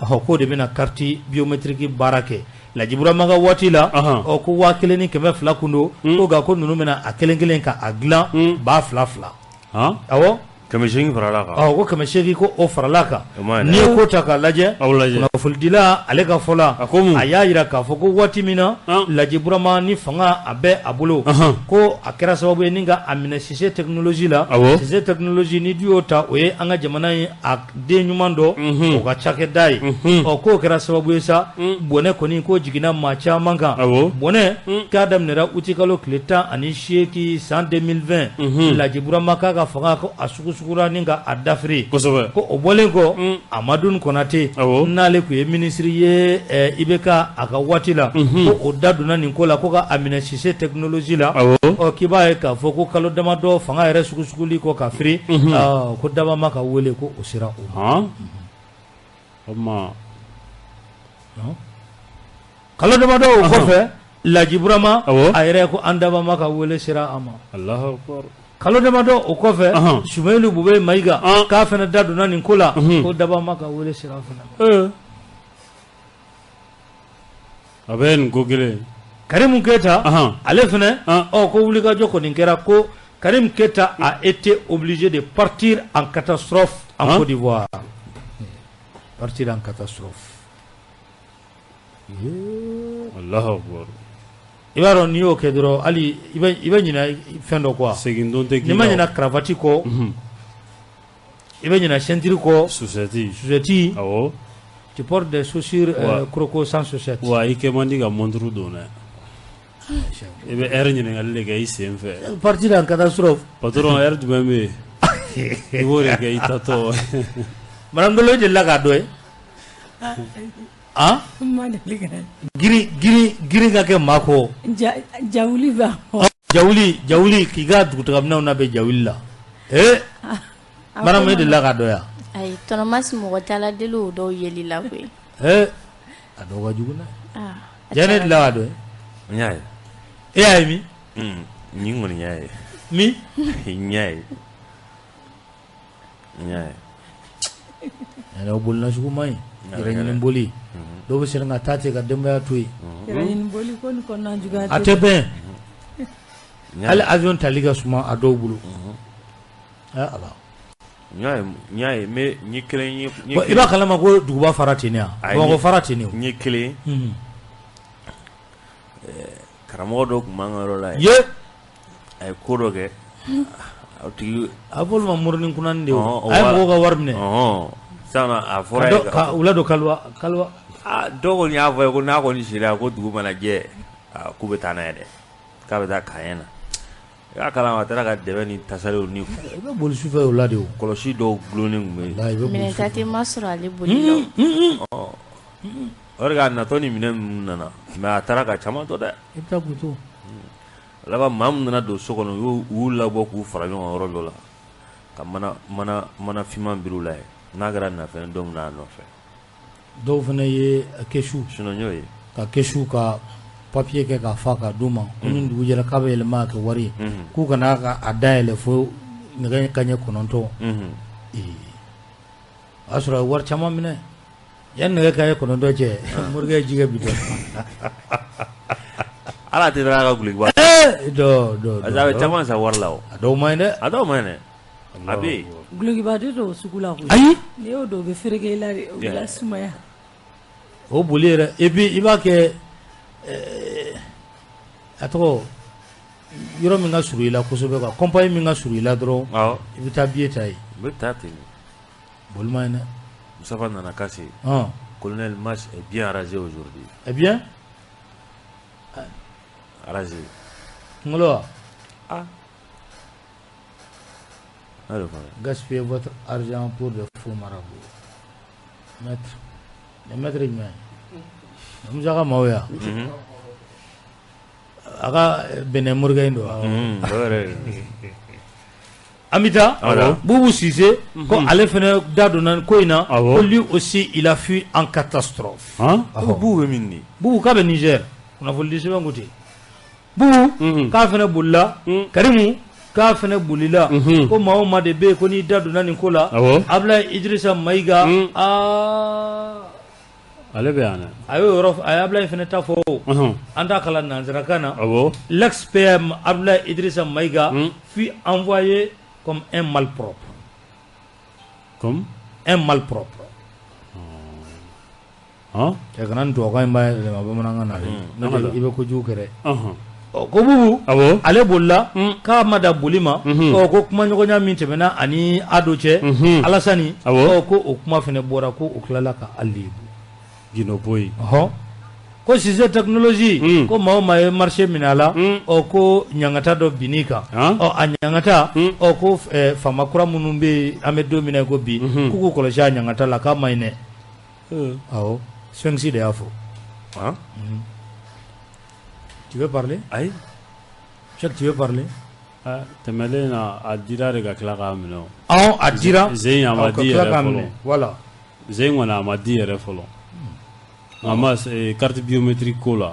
Ɔhɔ, k'o de bɛna carte biométrique baara kɛ. Laji Burama ka waati la, ɔ ko 1200 kun don, ko nka ko ninnu bɛna a kelen kelen ka a dilan 2000. Awɔ, 800 farala kan. Ɔ ko 800 ko o farala kan. N'i ye ko ta k'a lajɛ, kunnafonidila ale ka fɔ la, a y'a jira k'a fɔ ko waati min na Laji Burama ni fanga a bɛ a bolo, ko a kɛra sababu ye ni ka a minɛ Cissé Technologie la. Cissé Technologie ni du y'o ta, o ye an ka jamana ye a den ɲuman dɔ, o ka cakɛda ye. Ɔ k'o kɛra sababu ye sa, bɔnɛ kɔni ko jiginna maa caman kan. Bɔnɛ k'a daminɛra utikalo tile 18 san 2020, Laji Burama k'a ka fanga ko a sugusugura ni ka a dafiri. Ko o bɔlen kɔ, Amadu Konate n'ale tun ye minisiri ye IBK a ka waati la, ko o da donna nin ko la, ko ka a minɛ Cissé Technologie la. Ɔ k'i b'a ye k'a fɔ ko kalo damadɔ fanga yɛrɛ sugusuguli kɔ ka firi, ko dabama ka wele ko o sera o ma. Kalo damadɔ o kɔfɛ, Laji Burama a yɛrɛ ko an dabama ka wele sera a ma. Kalo damadɔ o kɔfɛ, Sumeyilu Bube Mayiga k'a fana da donna nin ko la, ko dabama ka wele sera a fana ma. A bɛ nin ko kelen. Karimu Keyita ale fana, ɔ ko wulikajɔ kɔni kɛra ko Karim Keita a été obligé de partir en catastrophe en Côte d'Ivoire. Partir en catastrophe. Allahu Akbar. I b'a dɔn n'i y'o kɛ dɔrɔn, hali i bɛ ɲinɛ fɛn dɔ kɔ. Segin don tɛ k'i la. N'i ma ɲinɛ cravate kɔ, i bɛ ɲinɛ ceinture kɔ. Chaussette. Awɔ. Tu portes des chaussures croco sans chaussette. Wa i kɛ man di ka montre don dɛ. I bɛ heure ɲininkali de kɛ i sen fɛ. Partir en catastrophe. Patron heure jumɛn bɛ yen? I b'o de kɛ i tatɔ. Madame Dolo, e delila k'a dɔn ye? Ah? Girin ka kɛ maa kɔ. Jawuli b'a kɔ. Jawuli k'i ka dugutagaminɛnw labɛn jawuli la. Madame, e delila k'a dɔn yan? Ayi, tonton Masi, mɔgɔ tɛ Ala deli o dɔw yeli la koyi. A dɔw ka jugu dɛ. Jaa, ne delila k'a dɔn ye? N y'a ye. E y'a ye min? Nin kɔni y'a ye. Min? N y'a ye. N y'a ye. Yɛrɛ o bolila sugu man ɲi. Yɛrɛ ɲini boli. Dɔw bɛ siran ka taa ten ka denbaya to yen. Yɛrɛ ɲini boli ko nin kɔnɔna juguya. A tɛ bɛn. Hali avion tali ka suma a dɔw bolo. Ala. N y'a ye mais n ye kelen ye. I b'a kalama ko duguba fara ten wa? Bamakɔ fara ten o. N ye kelen. Karamɔgɔ dɔ tun b'an ka yɔrɔ la yen. A ye ko dɔ kɛ. A tigi a b'olu ma muruni kunani de ye o. A ye mɔgɔw ka wari minɛ. Sisan a fɔra ye. Ka u ladon kaliwa. Dɔw kɔni y'a fɔ ye ko n'a kɔni sera ko dugu mana jɛ, k'u bɛ taa n'a ye dɛ. K'a bɛ taa Kaɲɛ na. I y'a kalama a taara ka dɛbɛ ni tasaliw ni. I bɛ boli sufɛ o la de o. Kɔlɔsi dɔw gulonnen tun bɛ yen. Minɛnta tɛ ma sɔrɔ ale boli la. O de k'a natɔ ni minɛn ninnu nana, mais a taara ka caman to dɛ. I bɛ taa k'u to. Laban maa min nana don so kɔnɔ, u y'u labɔ k'u fara ɲɔgɔn kan yɔrɔ dɔ la, ka mana finman biri u la yen. N'a kɛra nafɛn don min na a nɔfɛ. Dɔw fana ye kɛsu. Sinon n y'o ye. Ka kɛsu ka papier kɛ k'a fa k'a d'u ma. Ko ni dugu jɛra k'a bɛ yɛlɛma ka kɛ wari ye. K'u kana a dayɛlɛ fo nɛgɛ kanɲɛ 9. O y'a sɔrɔ a ye wari caman minɛ. Yan nɛgɛ kanɲɛ 9 cɛ, morikɛ ye ji kɛ bitɔn. Ala tɛ taa ka gulokiba. Dɔ. A bɛ caman san wari la o. A dɔw man ɲi dɛ. A dɔw man ɲi dɛ. A bɛ yen. Gulokiba tɛ don sugu la koyi. Ayi. N'i y'o don o bɛ fereke i la de, o bɛ lasumaya. O boli yɛrɛ, et puis i b'a kɛ a tɔgɔ yɔrɔ min ka surun i la kosɛbɛ quoi, compagnie min ka surun i la dɔrɔn, i bɛ taa billet ta yen. U bɛ taa ten. Boli man ɲi dɛ. Mustafa nana Kase. Colonel Mass est bien rasé aujourd'hui. Eh bien rasé. Kunkolo wa? Ah. Gaspillez votre argent pour de faux marabouts. Maître. Le maître jumɛn ye? Musa ka maaw ya? A ka Benin morikɛ in don wa? An bɛ taa Boubou Cissé ko ale fana da donna ko in na, ko lui aussi il a fui en catastrophe. Boubou bɛ min de? Boubou k'a bɛ Niger, kunnafonidi sɛbɛn ko ten. Boubou k'a fana bolila, Karimu k'a fana bolila, ko maa o maa de bɛ yen ko n'i da donna nin ko la, Abdoulaye Idrissa Maïga, aa ale bɛ yan dɛ. A y'o yɔrɔ, a ye Abdoulaye fana ta fɔ o, an t'a kalan nanzarakan na. L'ex-PM Abdoulaye Idrissa Maïga fut envoyé comme un malpropre. Comme un malpropre. Cɛ kana nin tubabukan in bayɛlɛma bamanankan na dɛ, n'o tɛ i bɛ kojugu kɛ dɛ. Ko Boubou ale bolila k'a ma da boli ma, ko kumaɲɔgɔnya min tɛmɛna ani Ado cɛ, Alasani, ko o kuma fana bɔra, ko o tilala ka ali Guindo boyi. Ko Cissé technologie, ko maa o maa ye marché minɛ a la, ko ɲangata dɔ binn'i kan, a ɲangata, ko faama kura minnu bɛ yen an bɛ don min na ko bi, k'u k'u kɔlɔsi a ɲangata la, k'a ma ɲi dɛ. Awɔ, Sphinx de y'a fɔ. Tu veux parler? Ayi. Cheikh, tu veux parler? Tɛmɛlen na a dira de ka tila k'a minɛ o. Awɔ, a dira. Zen a ma di yɛrɛ fɔlɔ. Voilà. Zen kɔni a ma di yɛrɛ fɔlɔ. A ma carte biométrique ko la,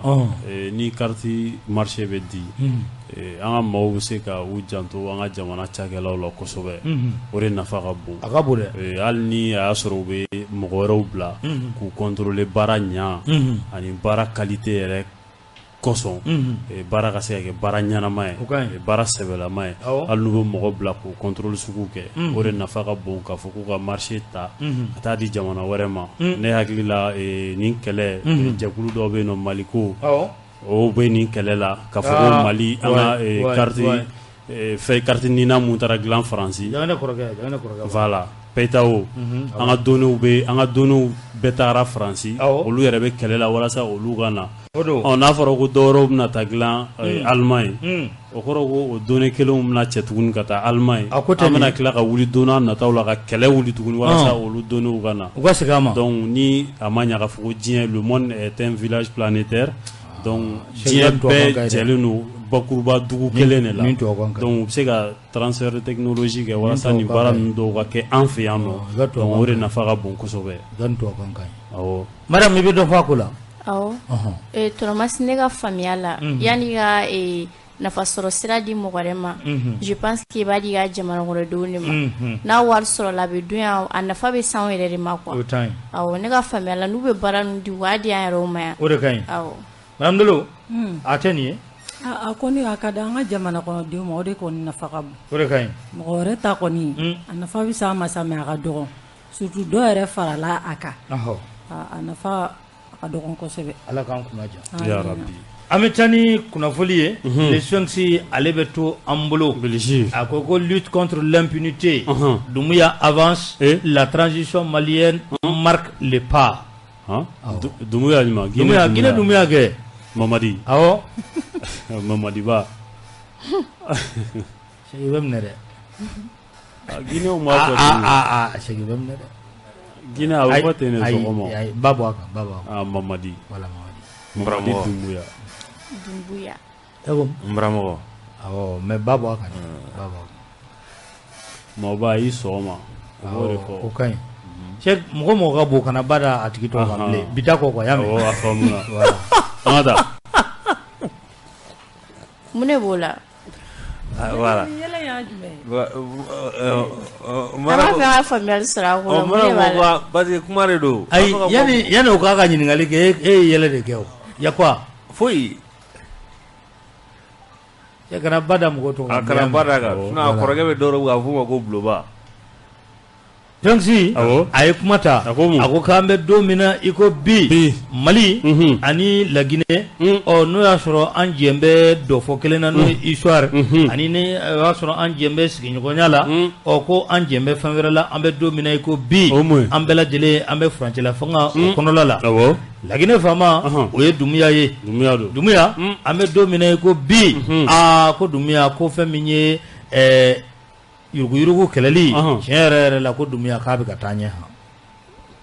ni carte marché bɛ di, an ka maaw bɛ se ka u janto an ka jamana cakɛlaw la kosɛbɛ. O de nafa ka bon. A ka bon dɛ. Hali ni a y'a sɔrɔ u bɛ mɔgɔ wɛrɛw bila k'u contrôler baara ɲa ani baara qualité yɛrɛ kosɔn, baara ka se ka kɛ baara ɲɛnama ye, baara sɛbɛlama ye. Hali n'u bɛ mɔgɔ bila k'o contrôle sugu kɛ, o de nafa ka bon k'a fɔ k'u ka marché ta ka taa di jamana wɛrɛ ma. Ne hakili la nin kɛlɛ jɛkulu dɔw bɛ yen nɔ, Mali ko o bɛ nin kɛlɛ la k'a fɔ ko Mali an ka carte fɛn carte nina mun taara dilan Faransi. Voilà, Paytao, an ka données bɛ, an ka données bɛɛ taara Faransi, olu yɛrɛ bɛ kɛlɛ la walasa olu ka na. N'a fɔra ko dɔwɛrɛw bɛna taa dilan Allemagne, o kɔrɔ ko o données kelenw bɛna cɛ tuguni ka taa Allemagne. An bɛna tila ka wuli don n'a nataw la ka kɛlɛ wuli tuguni walasa olu données ka na. U ka segin a ma. Donc ni a ma ɲa k'a fɔ ko diɲɛ, le monde est un village planétaire, donc diɲɛ bɛɛ jɛlen don bakuruba dugu kelen de la. Donc u bɛ se ka transfert de technologie kɛ walasa nin baara ninnu dɔw ka kɛ an fɛ yan nɔ. Donc o de nafa ka bon kosɛbɛ. Awɔ. Mariam, i bɛ dɔ fɔ a ko la? Awɔ. Tɔnɔmasi, ne ka faamuya la, yanni ka nafa sɔrɔ sira di mɔgɔ wɛrɛ ma, je pense que i b'a di i ka jamana kɔnɔdenw de ma. N'a wari sɔrɔla a bɛ dun yan, a nafa bɛ s'anw yɛrɛ de ma quoi. Awɔ, ne ka faamuya la, n'u bɛ baara ninnu di, u b'a di an yɛrɛw ma yan. O de ka ɲi. Awɔ. Madame Dolo, a tɛ nin ye? A kɔni a ka di an ka jamana kɔnɔdenw ma, o de kɔni nafa ka bon. O de ka ɲi. Mɔgɔ wɛrɛ ta kɔni, a nafa bɛ s'an ma sa, mais a ka dɔgɔn. Surtout dɔw yɛrɛ farala a kan. A nafa a ka dɔgɔn kosɛbɛ. Ala k'an kunna diya. Ya Rabbi. An bɛ taa ni kunnafoli ye. Le Sphinx ale bɛ to an bolo. Bilisi. A ko ko lutte contre l'impunité. Doumbouya avance. La transition malienne marque le pas. Doumbouya ɲuman. Guinée Doumbouya kɛ. Mamadi. Awɔ. Mamadi ba. Segi bɛ minɛ dɛ. Guinée m'a fɔ ten. Aa segi bɛ minɛ dɛ. Guinée a bɛ fɔ ten de sɔgɔma. Ayi, ba bɔ a kan, ba bɔ a kan. Mamadi. Voilà, Mamadi. Mamadi Doumbouya. Doumbouya. E ko? N baramɔgɔ. Awɔ, mais ba bɔ a kan. Ba bɔ a kan. Mɔba i sɔgɔma. O b'o de fɔ. O ka ɲi. Cheikh, mɔgɔ mɔgɔ ka bon kana ba da a tigi tɔgɔ kan bilen. Bi ta kɔ quoi, y'a mɛn? Awɔ, a faamuna. Voilà. An ka taa. Mun de b'o la? Voilà. An b'a fɛ an ka faamuyali sɔrɔ a ko la, mun de b'a la? Parce que kuma de don. Ayi, yanni o k'a ka ɲininkali kɛ, e ye yɛlɛ de kɛ o. Ya quoi? Foyi. Cɛ kana ba da mɔgɔ tɔgɔ kan. A kana ba da kan. Sinon a kɔrɔkɛ bɛ dɔw bolo k'a f'o ma ko buloba. Sphinx a ye kuma ta a ko k'an bɛ don min na i ko bi Mali ani Laginɛ ɔ n'o y'a sɔrɔ an jɛ bɛ dɔfɔ kelen na n'o ye histoire ani ni o y'a sɔrɔ an jɛ bɛ sigiɲɔgɔnya la ɔ ko an jɛ bɛ fɛn wɛrɛ la an bɛ don min na i ko bi an bɛɛ lajɛlen an bɛ furancɛla fanga o kɔnɔla la Laginɛ faama o ye Dumuya ye Dumuya an bɛ don min na i ko bi aa ko Dumuya ko fɛn min ye yuruguyurugu kɛlɛli tiɲɛ yɛrɛ yɛrɛ la ko Dumuya k'a bɛ ka taa ɲɛ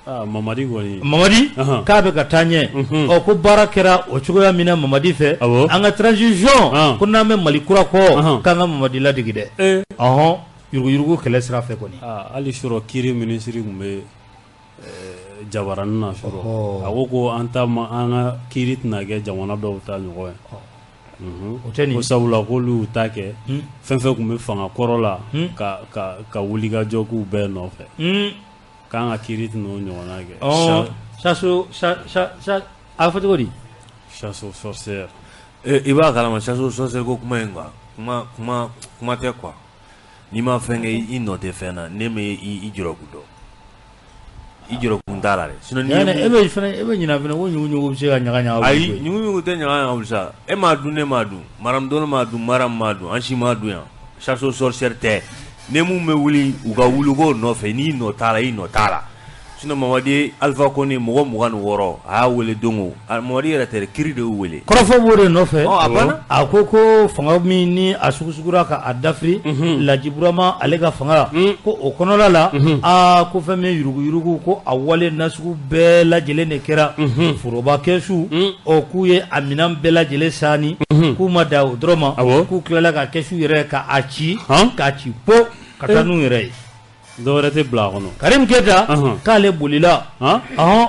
han Mamadi kɔni Mamadi k'a bɛ ka taa ɲɛ ɔ ko baara kɛra o cogoya min na Mamadi fɛ an ka transition ko n'an bɛ Mali kura kɔ k'an ka Mamadi ladege dɛ ɔhɔn yuruguyurugu kɛlɛ sira fɛ kɔni hali surɔ kiri minisiri tun bɛ jabaranin na surɔ a ko an ta ma an ka kiri tɛna kɛ jamana dɔw ta ɲɔgɔn ye o tɛ ko sabula k'olu y'u ta kɛ fɛn fɛn tun bɛ fanga kɔrɔ la ka wuli ka jɔ k'u bɛɛ nɔfɛ k'an ka kiri tɛna o ɲɔgɔnna kɛ chasse a fɔ cogo di chasse aux sorcières i b'a kalama chasse aux sorcières ko kuma in quoi kuma tɛ quoi n'i ma fɛn kɛ i nɔ tɛ fɛn na ne ma i jɔrɔku dɔn i jɔrɔkun t'a la dɛ sinon e bɛ ɲinɛ fana ko ɲugu bɛ se ka ɲaga ɲaga ayi ɲugu tɛ ɲaga ɲaga sa e m'a dun ne m'a dun Maram Dono m'a dun Maram m'a dun an si m'a dun yan chasse aux sorcières tɛ ne mun bɛ wuli u ka wuli ko nɔfɛ n'i nɔ t'a la i nɔ t'a la sinon Mamadi Alpha Condé mɔgɔ 26 a y'a wele don o Mamadi yɛrɛ tɛ kiri de y'u wele kɔrɔfɔ b'o de nɔfɛ a banna a ko fanga min ni a sugusugura ka a dafiri Laji Burama ale ka fanga ko o kɔnɔla la aa ko fɛn min yuruguyurugu ko a wale nasugu bɛɛ lajɛlen de kɛra foroba kɛsu ɔ k'u ye a minɛn bɛɛ lajɛlen sani k'u ma da o dɔrɔn ma k'u tilala ka kɛsu yɛrɛ ka a ci k'a ci po ka taa n'u yɛrɛ ye dɔwɛrɛ tɛ bila a kɔnɔ Karim Keita k'ale bolila ɔhɔn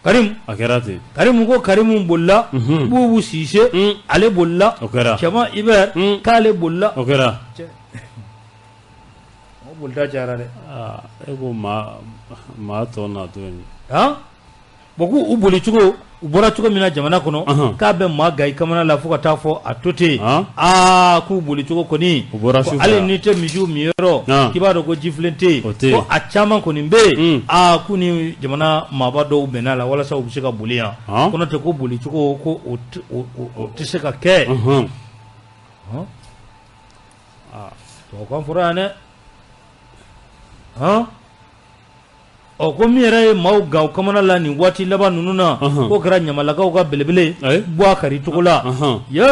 Karim a kɛra ten Karim ko Karim bolila Bubu Sise ale bolila o kɛra Cɛma Ibert k'ale bolila o kɛra o bolita cayara dɛ e ko maa tɔ na to yen bon k'u boli cogo u bɔra cogo min na jamana kɔnɔ k'a bɛ maa ga i kamana la fo ka taa fɔ a to ten aa k'u boli cogo kɔni hali n'i tɛ misiw minyɔrɔ k'i b'a dɔn ko jifilen tɛ yen ko a caman kɔni bɛ yen aa k'u ni jamana maaba dɔw bɛnna la walasa u bɛ se ka boli yan ko n'o tɛ ko boli cogo ko o tɛ se ka kɛ tubabukan fɔra yan dɛ ɔ ko min yɛrɛ ye maaw gan u kamana la nin waati laban ninnu na k'o kɛra ɲamalakaw ka belebele Buwakari Togola ye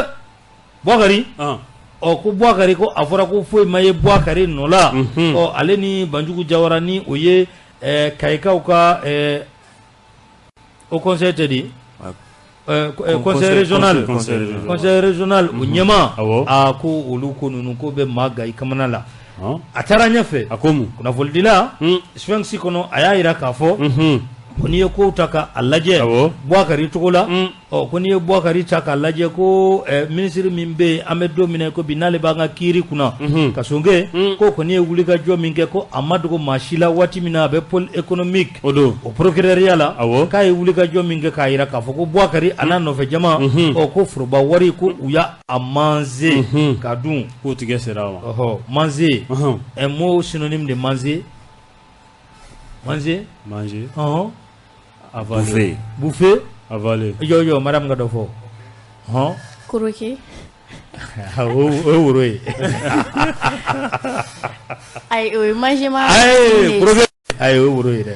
Buwakari ɔ ko Buwakari ko a fɔra ko foyi ma ye Buwakari nɔ la ɔ ale ni Banjugu Jawara ni o ye Kayikaw ka o conseil tɛ di conseil régional conseil régional o ɲɛmaa a ko olu ko ninnu ko bɛ maa gan i kamana la a taara ɲɛfɛ a ko mun kunnafonidila Sphinx kɔnɔ a y'a jira k'a fɔ ko n'i ye kow ta k'a lajɛ Buwakari Togola ɔ ko n'i ye Buwakari ta k'a lajɛ ko minisiri min bɛ yen an bɛ don min na ko bi n'ale b'an ka kiiri kunna Kassogué ko kɔni ye wulikajɔ min kɛ ko a ma dogo maa si la waati min na a bɛ pôle économique o don o procureurya la k'a ye wulikajɔ min kɛ k'a jira k'a fɔ ko Buwakari a n'a nɔfɛ jama ɔ ko foroba wari ko u y'a manger ka dun k'u tigɛ sera a ma ɔhɔ manger un mot synonyme de manger manger manger ɔhɔn avaler bouffer avaler jɔ madame ka dɔ fɔ hɔn croquer o ye woro ye ayi o ye manger ma ayi croquer ayi o ye woro ye dɛ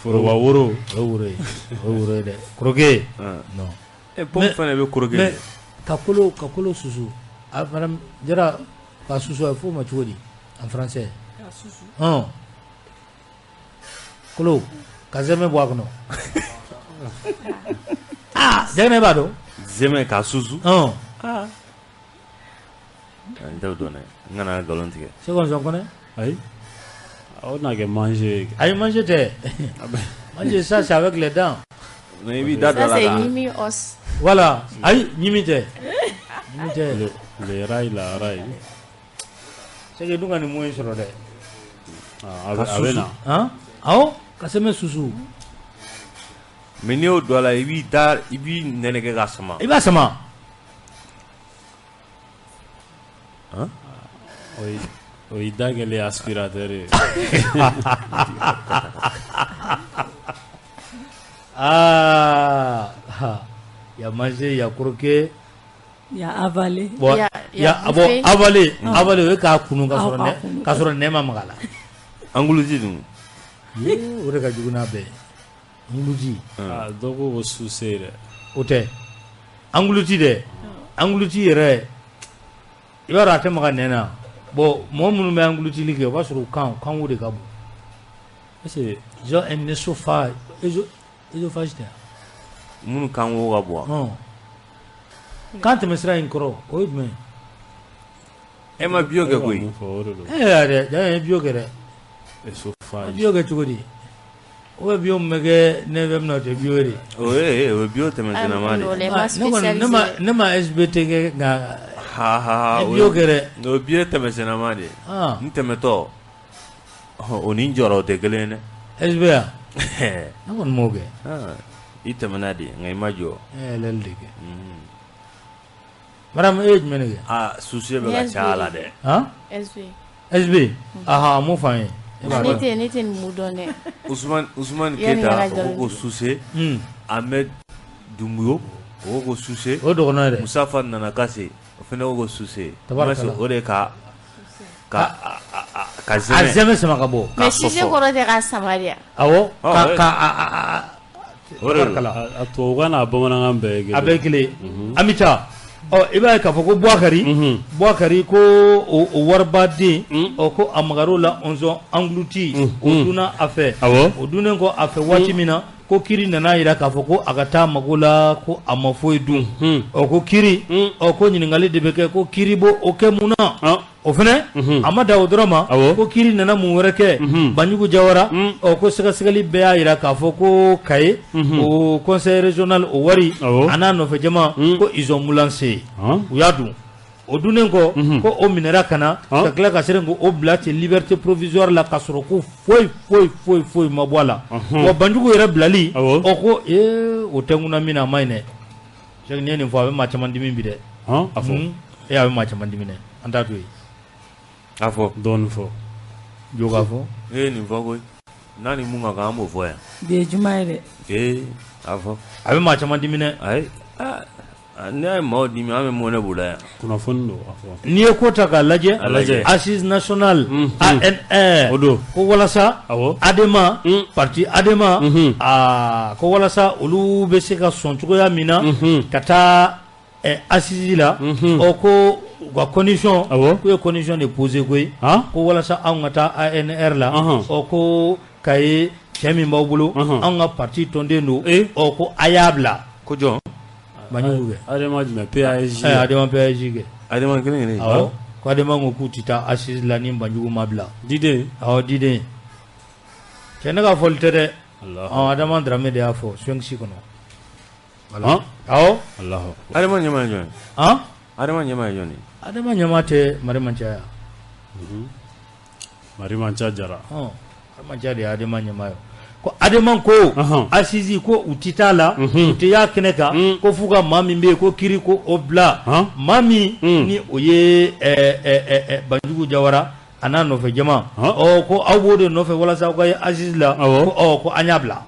foroba woro o ye woro ye o ye woro ye dɛ croquer non pomme fana bɛ croquer mais ka kolo susu a madame Jara ka susu a bɛ f'o ma cogo di en français ka susu hɔn kolo ka zɛmɛ bɔ a kɔnɔ aa Jɛgɛnɛ b'a dɔn zɛmɛ ka susu hɔn n t'o dɔn dɛ n kana nkalon tigɛ c'est comme ça kɔnɛ ayi o na kɛ manger ayi manger tɛ manger ça c'est avec les dents mais i b'i da don a ça la c'est ka ɲimi os voilà ayi ɲimi tɛ ɲimi tɛ le rail la rail c'est que dun ka nin mot in sɔrɔ dɛ a bɛ na han awɔ ka sɛmɛ susu mais n'i y'o don a la i b'i da i b'i nɛnɛ kɛ k'a sama i b'a sama oui O y'i da kɛlen aspirateur ye. Aa, il y a mangé, il y a croqué. Il y a avalé. Bon, il y a bon, avalé, avalé o ye k'a kunu k'a sɔrɔ nɛn ma maga a la. Englouti dun. O de ka jugu n'a bɛɛ ye. Englouti. Ah, dɔ ko ko sucé dɛ. O tɛ. Englouti dɛ. Englouti yɛrɛ i b'a dɔn a tɛ maga nɛn na. Bon, mɔgɔ minnu bɛ engloutili kɛ o b'a sɔrɔ u kanko de ka bon. Est-ce que ils ont un œsophage, œsophage tɛ. Minnu kanko ka bon. Kan tɛmɛsira in kɔrɔ o ye jumɛn ye? E ma bio kɛ koyi. E yɛrɛ ja ye bio kɛ dɛ. Œsophage. Bio kɛ cogo di? O bɛ bio min bɛ kɛ ne bɛ min na o tɛ bio ye de. O ye o ye bio tɛmɛsirama de. Ne ma SBT kɛ nka. Ha ha. Bio kɛ dɛ. O ye bio tɛmɛsirama de. N tɛmɛtɔ o ni n jɔra o tɛ kelen ye dɛ. SB ya? Ne kɔni m'o kɛ. I tɛmɛna de nka i ma jɔ. E ye LL de kɛ. Madame e ye jumɛn de kɛ? Ah, sucé bɛ ka caya la dɛ. Han? SB. SB. Ahan, mun fɔ an ye? Ne tɛ nin dɔn dɛ. Ousmane Keita o ko sucé. Ahmed Dumbuyo o ko sucé. O dɔgɔnɔ ye dɛ. Musafa Nanakase o fana ko sucé. O de ka a zɛmɛ sama ka bɔ. Mais sucé kɔrɔ tɛ k'a sama de. Awɔ, ka o de a tubabukan n'a bamanankan bɛɛ ye kelen. A bɛɛ ye kelen. An bɛ taa. Ɔ i b'a ye k'a fɔ ko Buakari ko o waribaden ɔ ko a magar'o la onzon englouti o dunna a fɛ. O dunnen kɔ a fɛ waati min na ko kiri nana jira k'a fɔ ko a ka taa mago la ko a ma foyi dun. Ɔ ko kiri ɔ ko ɲininkali de bɛ kɛ ko kiri b'o o kɛ mun na? O fana a ma dan o dɔrɔn ma ko kiri nana mun wɛrɛ kɛ Banjugu Jawara ɔ ko sɛgɛsɛgɛli bɛɛ y'a jira k'a fɔ ko Kaye o conseil régional o wari a n'a nɔfɛ jama ko ils ont mulancé u y'a dun. O dunnen kɔ ko o minɛra ka na ka tila ka seren ko o bila ten liberté provisoire la ka sɔrɔ ko foyi foyi foyi foyi ma bɔ a la. Wa Banjugu yɛrɛ bilali ɔ ko ee o tɛ n kunna min na a ma ɲi dɛ. Cheikh n'i ye nin fɔ a bɛ maa caman dimi bi dɛ. A fɔ. E a bɛ maa caman dimi dɛ. An t'a to yen. A fɔ. Dɔɔnin fɔ. Jo k'a fɔ. E ye nin fɔ koyi. N'a ni mun ka kan an b'o fɔ yan. Bi ye juma ye dɛ. Ee a fɔ. A bɛ maa caman dimi dɛ. Ayi. N'i y'a ye maaw dimi an bɛ mɔnɛ b'u la yan. Kunnafoni don a fɔ. N'i ye ko ta k'a lajɛ. A lajɛ. Assise nationale ANR. O don. Ko walasa. Awɔ. ADEMA. Parti ADEMA. Aa ko walasa olu bɛ se ka sɔn cogoya min na. Ka taa assise la. Ɔ ko u ka condition. Awɔ. K'u ye condition de poser koyi. Ko walasa anw ka taa ANR la. Ɔ ko Kaye cɛ min b'aw bolo. Anw ka parti tɔnden don. Ɔ ko a y'a bila. Ko jɔn? Banjugu kɛ. ADEMA jumɛn PASJ. ADEMA PASJ kɛ. ADEMA kelen kelen. Awɔ. Ko ADEMA ko k'u tɛ taa assise la ni Banjugu ma bila. Diden. Awɔ Diden. Cɛ ne ka fɔli tɛ dɛ. Ɔ Adama Dramé de y'a fɔ Swings kɔnɔ. Voilà. Awɔ. Alahu. ADEMA ɲɛmaa ye jɔn ye? Han? ADEMA ɲɛmaa ye jɔn ye? ADEMA ɲɛmaa tɛ Mari Manca ye. Mari Manca Jara. Ɔn Mari Manca de ye ADEMA ɲɛmaa ye. Ko ADEMA ko assise ko u tɛ taa la u tɛ y'a kɛnɛ kan ko f'u ka maa min bɛ yen ko kiri ko o bila maa min ni o ye Banjugu Jawara a n'a nɔfɛ jama ɔ ko aw b'o de nɔfɛ walasa aw ka ye assise la ko ɔ ko an y'a bila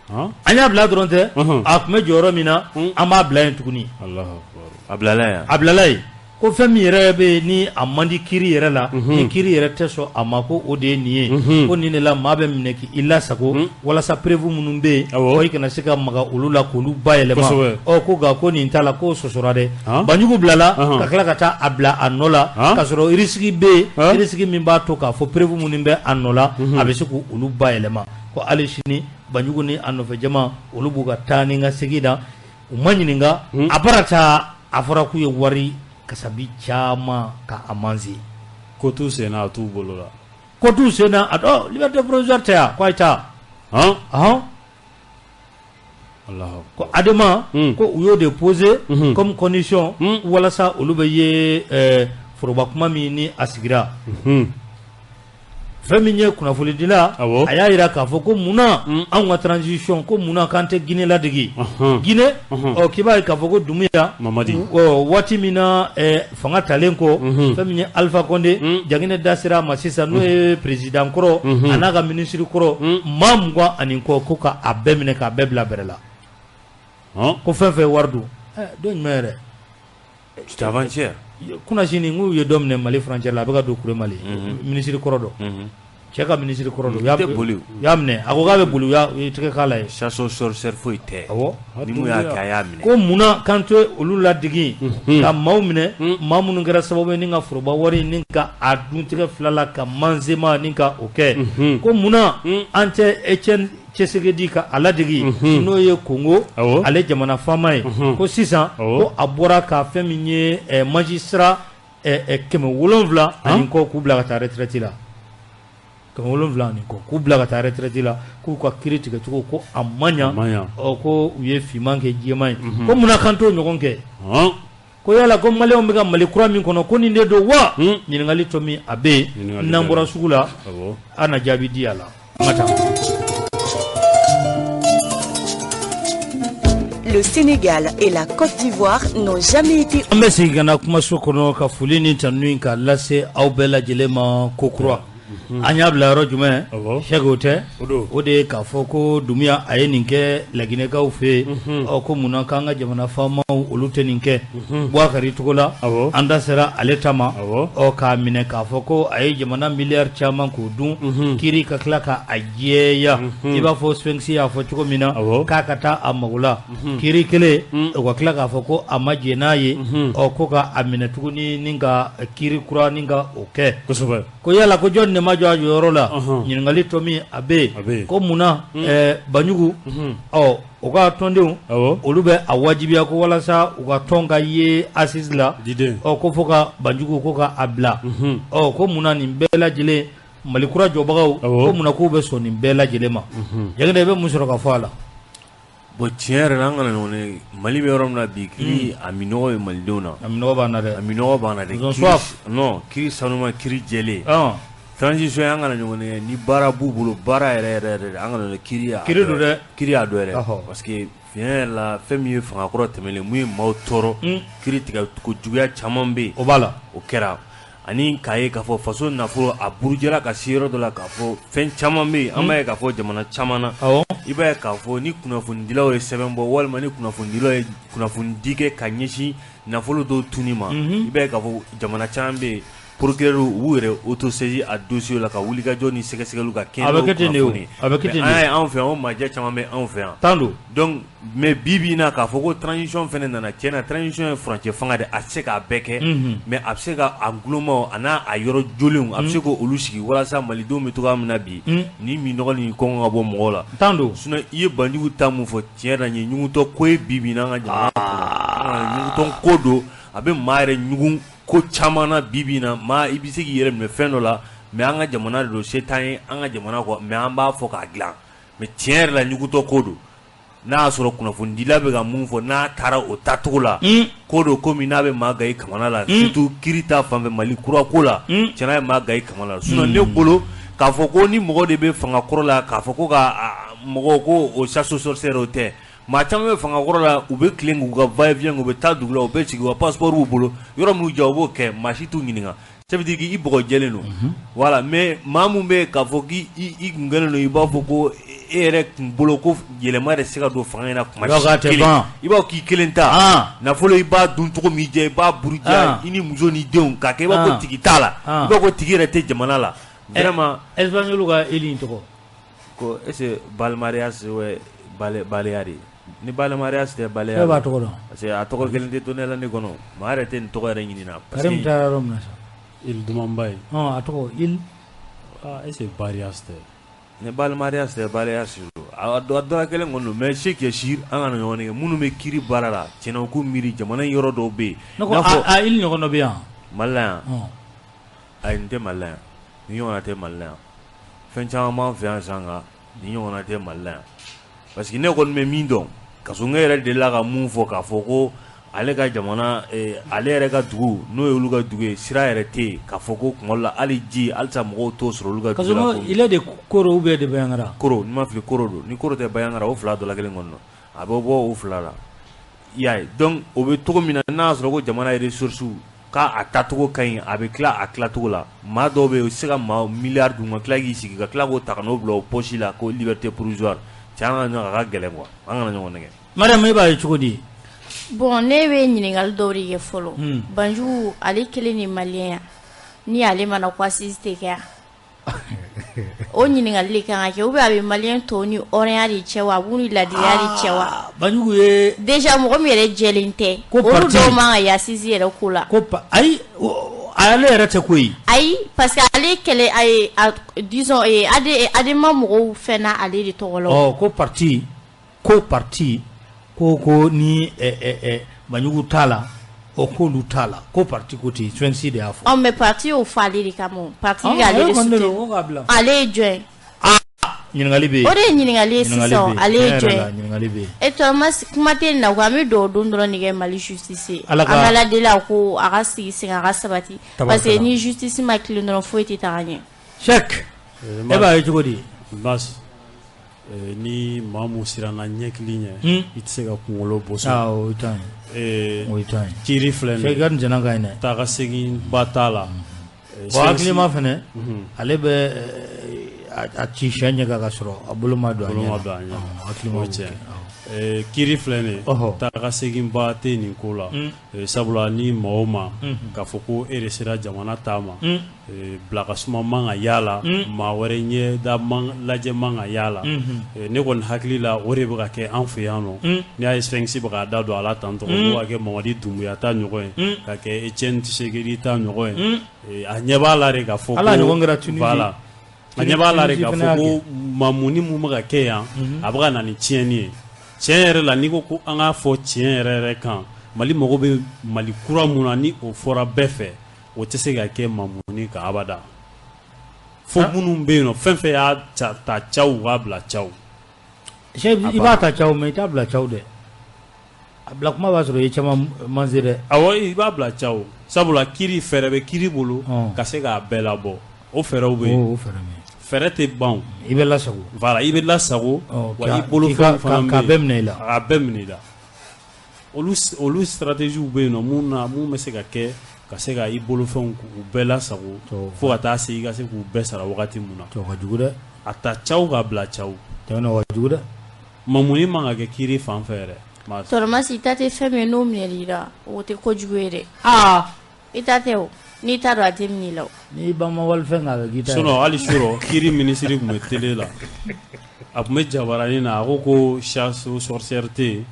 an y'a bila dɔrɔn tɛ a tun bɛ jɔyɔrɔ min na an b'a bila yen tuguni. A bilala yen. A bilala yen. Ko fɛn min yɛrɛ bɛ yen ni a man di kiri yɛrɛ la ni kiri yɛrɛ tɛ sɔn a ma ko o de ye nin ye ko nin de la maa bɛ minɛ k'i lasago walasa preuve minnu bɛ yen ko i kana se ka maga olu la k'olu bayɛlɛma ɔ ko nka ko nin t'a la k'o sɔsɔra dɛ. Banjugu bilala ka tila ka taa a bila a nɔ la k'a sɔrɔ risque bɛ yen risque min b'a to k'a fɔ preuve minnu bɛ a nɔ la a bɛ se k'olu bayɛlɛma ko hali sini Banjugu ni a nɔfɛ jama olu b'u ka taa ni ka segin na u ma ɲininka a bara taa a fɔra k'u ye wari kasabi caman ka a manse. Ko t'u sen na a t'u bolo la. Ko t'u sen na a dɔn liberté provisoire tɛ yan ko a ye taa. Ɔn. Ko ADEMA ko u y'o de poser comme condition walasa olu bɛ ye foroba kuma min ni a sigira. Fɛn min ye kunnafonidila a y'a jira k'a fɔ ko munna anw ka transition ko munna k'an tɛ Guinée ladege Guinée ɔ k'i b'a ye k'a fɔ ko Dumuya waati min na fanga talen kɔ fɛn min ye Alpha Condé Jaginɛ da sera a ma sisan n'o ye président kɔrɔ a n'a ka ministre kɔrɔ maa 20 ani kɔ ko k'a bɛɛ minɛ k'a bɛɛ bila bɛrɛ la ko fɛn fɛn wari don don jumɛn yɛrɛ C'était avant-hier. Kunasini n'u ye dɔ minɛ Mali frontière la a bɛ ka don Kuremale ministre kɔrɔ dɔ cɛ ka ministre kɔrɔ dɔ u y'a minɛ a ko k'a bɛ boli u ye tɛgɛ k'a la yen chasse aux sorcières foyi tɛ awɔ ni mun y'a kɛ a y'a minɛ ko munna k'an tɛ olu ladege ka maaw minɛ maa minnu kɛra sababu ye ni ka foroba wari ni ka a dun tɛgɛ fila la ka manzema ni ka o kɛ ko munna an tɛ Etienne Tshisekedi ka a ladege n'o ye Congo ale jamana faama ye ko sisan ko a bɔra ka fɛn min ye magistrat 700 ani kɔ k'u bila ka taa retraite la 700 ani kɔ k'u bila ka taa retraite la k'u ka kiiri tigɛcogo ko a man ɲa ɔ ko u ye finman kɛ jɛman ye ko munna k'an t'o ɲɔgɔn kɛ ko yala ko maliyɛnw bɛ ka Mali kura min kɔnɔ ko nin de don wa ɲininkali tɔ min a bɛ yen n'an bɔra sugu la an na jaabi di a la an ka taa. Le Sénégal et la Côte d'Ivoire n'ont jamais été. An bɛ segin ka na kumaso kɔnɔ ka foli ni tanu ka lase aw bɛɛ lajɛlen ma kokura an y'a bila yɔrɔ jumɛn Sɛki o tɛ o de ye k'a fɔ ko Dumuya a ye nin kɛ Laginɛkaw fɛ yen ɔ ko munna k'an ka jamana faamaw olu tɛ nin kɛ Bubakari Togola an da sera ale ta ma ɔ k'a minɛ k'a fɔ ko a ye jamana miliyari caman k'o dun kiiri ka tila ka a jɛya i b'a fɔ Sphinx y'a fɔ cogo min na k'a ka taa a mago la kiiri kelen u ka tila k'a fɔ ko a ma jɛn n'a ye ɔ ko ka a minɛ tuguni ni ka kiiri kura ni ka o kɛ kosɛbɛ ko yala ko jɔn de ma jɔ a jɔyɔrɔ la ɲininkali tɔ min a bɛ yen ko munna Banjugu ɔ u ka tɔndenw olu bɛ a wajibiya ko walasa u ka tɔn ka ye assise la ɔ ko fo ka Banjugu ko ka a bila ɔ ko munna nin bɛɛ lajɛlen Mali kura jɔbagaw ko munna k'u bɛ sɔn nin bɛɛ lajɛlen ma Jaginɛ i bɛ mun sɔrɔ ka fɔ a la. Bon tiɲɛ yɛrɛ la an kana ɲɔgɔn ye Mali bɛ yɔrɔ min na bi kiiri a minɔgɔ ye malidenw na a minɔgɔ b'an na dɛ a minɔgɔ b'an na dɛ non kiiri sanuma kiiri jɛlen transition an kana ɲɔgɔn ye ni baara b'u bolo baara yɛrɛ yɛrɛ yɛrɛ an kana kiiri kiiri don dɛ kiiri y'a dɔ yɛrɛ parce que tiɲɛ yɛrɛ la fɛn min ye fanga kɔrɔ tɛmɛnen mun ye maaw tɔɔrɔ kiiri tigɛ ko juguya caman bɛ yen o b'a la o kɛra ani k'a ye k'a fɔ faso nafolo a burujɛla ka se yɔrɔ dɔ la k'a fɔ fɛn caman bɛ yen an b'a ye k'a fɔ jamana caman na i b'a ye k'a fɔ ni kunnafonidilaw ye sɛbɛn bɔ walima ni kunnafonidilaw ye kunnafonidi kɛ ka ɲɛsin nafolo dɔw tunni ma i b'a ye k'a fɔ jamana caman bɛ yen procureur u b'u yɛrɛ autosaisi a dossier la ka wulikajɔ ni sɛgɛsɛgɛliw ka kɛ a bɛ kɛ ten de o a bɛ kɛ ten de an y'a ye anw fɛ yan o majɛ caman bɛ anw fɛ yan tan don donc mais bi bi in na k'a fɔ ko transition fɛnɛ nana tiɲɛ na transition ye furancɛ fanga de a tɛ se k'a bɛɛ kɛ mais a bɛ se ka a gulonmaw a n'a a yɔrɔ jolenw a bɛ se k'olu sigi walasa malidenw bɛ cogoya min na bi ni minɔgɔ ni kɔngɔ ka bɔ mɔgɔw la tan don sinon i ye Banjugu ta mun fɔ tiɲɛ na nin ye ɲugutɔ ko ye bi bi in na an ka jamana kɔnɔ ɲugutɔ ko don a bɛ maa yɛrɛ ɲugun ko caman na bi bi in na maa i bɛ se k'i yɛrɛ minɛ fɛn dɔ la mais an ka jamana de don se t'an ye an ka jamana kɔ mais an b'a fɔ k'a dilan mais tiɲɛ yɛrɛ la ɲugutɔ ko don n'a y'a sɔrɔ kunnafonidila bɛ ka mun fɔ n'a taara o taacogo la ko don komi n'a bɛ maa gan i kamana la surtout kiiri ta fanfɛ Mali kura ko la tiɲɛ na a ye maa gan i kamana la sinon ne bolo k'a fɔ ko ni mɔgɔ de bɛ fanga kɔrɔ la k'a fɔ ko ka mɔgɔ ko o chasse aux sorcières o tɛ maa caman bɛ fanga kɔrɔ la u bɛ tilen k'u ka va et vient u bɛ taa dugu la u bɛ sigi u ka passeport b'u bolo yɔrɔ minnu diya u b'o kɛ maa si t'u ɲininka ça veut dire que i bɔgɔ jɛlen don voilà mais maa mun bɛ k'a fɔ k'i kun kɛlen don i b'a fɔ ko e yɛrɛ kun bolo ko yɛlɛma yɛrɛ se ka don fanga in na kuma si kelen i b'a fɔ k'i kelen ta nafolo i b'a dun cogo min diya i b'a buruja i ni muso ni denw k'a kɛ i b'a fɔ ko tigi t'a la i b'a fɔ ko tigi yɛrɛ tɛ jamana la vraiment Espagnol ka île in tɔgɔ ko est ce que Balmarias Baleari ni Balmarias tɛ Baleari e b'a tɔgɔ dɔn parce que a tɔgɔ kelen tɛ to ne la ne kɔnɔ maa yɛrɛ tɛ nin tɔgɔ yɛrɛ ɲini na parce que Karim taara yɔrɔ min na sa île dumanba ye a tɔgɔ île est ce que Barias tɛ ni Balmarias tɛ Baleas don a dɔ kelen kɔni don mais ce qui est sûr an kana ɲɔgɔn nɛgɛ minnu bɛ kiiri baara la tiɲɛna u k'u miiri jamana in yɔrɔ dɔw bɛ yen ne ko a île ɲɔgɔn dɔ bɛ yan Mali la yan ayi nin tɛ Mali la yan nin ɲɔgɔnna tɛ Mali la yan fɛn caman b'an fɛ yan sisan nka nin ɲɔgɔnna tɛ Mali la yan parce que ne kɔni bɛ min dɔn Kassogué yɛrɛ delila ka mun fɔ k'a fɔ ko Ale ka jamana, ale yɛrɛ ka dugu n'o ye olu ka dugu ye, sira yɛrɛ tɛ yen k'a fɔ ko kuma dɔ la hali ji halisa mɔgɔw t'o sɔrɔ olu ka dugu la. Kasɔrɔ il est de Koro ou bien de Bandiagara? Koro, n'i ma fili Koro don, ni Koro tɛ Bandiagara o fila dɔ la kelen kɔni don, a bɛ bɔ o fila la. I y'a ye donc o bɛ cogo min na n'a y'a sɔrɔ ko jamana ye ressources k'a tacogo ka ɲi, a bɛ tila a tilacogo la, maa dɔw bɛ yen u tɛ se ka maa miliyari dun ka tila k'i sigi ka tila k'o ta ka n'o bila o poche la ko liberté provisoire, cɛ an ka ɲɔgɔn a ka gɛlɛn quoi, an kana ɲɔgɔn nɛgɛ. Mariam e b'a ye cogo di? Bon ne bɛ ɲininkali dɔw de kɛ fɔlɔ. Banjugu ale kelen ni malien ya ni ale mana ko assise tɛ kɛ yan, o ɲininkali de kan ka kɛ, ou bien a bɛ malien tɔw ni hɔrɔnya de cɛ wa, a b'u ni ladiriya de cɛ wa? Banjugu ye déjà mɔgɔ min yɛrɛ jɛlen tɛ, olu dɔw man ka ye assise yɛrɛ ko la. Ko ayi, ale yɛrɛ tɛ ko ye. Ayi, parce que ale kɛlɛ a ye, disons ADEMA mɔgɔw fɛnna ale de tɔgɔ la. Ɔ ko parti, ko parti ko ni Banjugu t'a la, o k'olu t'a la, ko parti ko ten, Fɛnsi de y'a fɔ. Ɔ mais parti y'o fɔ ale de kama, parti y'ale de soutenu. Ale ye jɔn ye? Ɲininkali bɛ yen. O de ye ɲininkali ye sisan, ale ye jɔn ye? Ɲininkali bɛ yen. E Thomas, kuma tɛ nin na ko an bɛ dugawu don dɔrɔn de kɛ Mali justice ye. An bɛ Ala deli a ko a ka sigi sen kan, a ka sabati, parce que ni justice ma tilen dɔrɔn foyi tɛ taga ɲɛ. Cheikh, e b'a ye cogo di? Basi ni maa mun siranna ɲɛkili ɲɛ, i tɛ se ka kunkolo boso. O ye tiɲɛ ye. O ye tiɲɛ ye. Kiiri filɛ nin ye. Cheikh, i ka nin jɛnna ka ɲi dɛ. Taa ka segin ba t'a la. Bon hakilima fɛnɛ, ale bɛ a ci sɛ ɲɛ kan ka sɔrɔ a bolo ma don a ɲɛ la. Hakilima b'o kɛ. Kiiri filɛ nin ye, taa ka segin ba tɛ nin ko la. Sabula ni maa o maa k'a fɔ ko e de sera jamana ta ma, bila ka suma man ka y'a la, maa wɛrɛ ɲɛ da lajɛ man ka y'a la. Ne kɔni hakili la o de bɛ ka kɛ an fɛ yan nɔ. N'i y'a ye Sphinx bɛ k'a da don a la tantɔ, ko ka kɛ Mamadi Dunbuya ta ɲɔgɔn ye, ka kɛ Etienne Tshisekedi ta ɲɔgɔn ye, a ɲɛ b'a la de k'a fɔ ko ala ɲɔgɔn kɛra Tunisie. Voilà, a ɲɛ b'a la de k'a fɔ ko mamuni mun bɛ ka kɛ yan, a bɛ ka na ni tiɲɛni ye. Tiɲɛ yɛrɛ la, n'i ko ko an k'a fɔ tiɲɛ yɛrɛ yɛrɛ kan, Mali mago bɛ Mali kura mun na, ni o fɔra bɛɛ fɛ, o tɛ se ka kɛ mamuni kan abada. Fo minnu bɛ yen nɔ, fɛn fɛn y'a ta caw, u k'a bila caw. I b'a ta caw, mais i t'a bila caw dɛ. A bila kuma b'a sɔrɔ i ye caman manse dɛ. Awɔ, i b'a bila caw. Sabula kiiri fɛɛrɛ bɛ kiiri bolo ka se k'a bɛɛ labɔ. O fɛɛrɛw bɛ yen. O fɛɛrɛ bɛ yen. Fɛɛrɛ tɛ ban. I bɛ lasago. Voilà, i bɛ lasago. Wa i bolo fɛnw fana bɛ yen. K'a bɛɛ minɛ i la. A bɛɛ minɛ i la. Olu stratégies bɛ yen nɔ mun na, mun bɛ se ka kɛ ka se ka i bolofɛnw k'u bɛɛ lasago fo ka taa se i ka se k'u bɛɛ sara wagati mun na. O ka jugu dɛ. A ta caw ka bila caw. O ka jugu dɛ. Mamuni man ka kɛ kiiri fan fɛ yɛrɛ. Tɔrɔmasi, i ta tɛ fɛn min n'o minɛli la, o tɛ kojugu ye dɛ. I ta tɛ o. N'i t'a dɔn a tɛ minɛ i la o. N'i ba ma walifɛn k'a kɛ k'i ta ye. Sinon hali surɔ kiiri minisiri tun bɛ télé la. A tun bɛ jabaranin na, a ko ko chasse aux sorcières tɛ yen.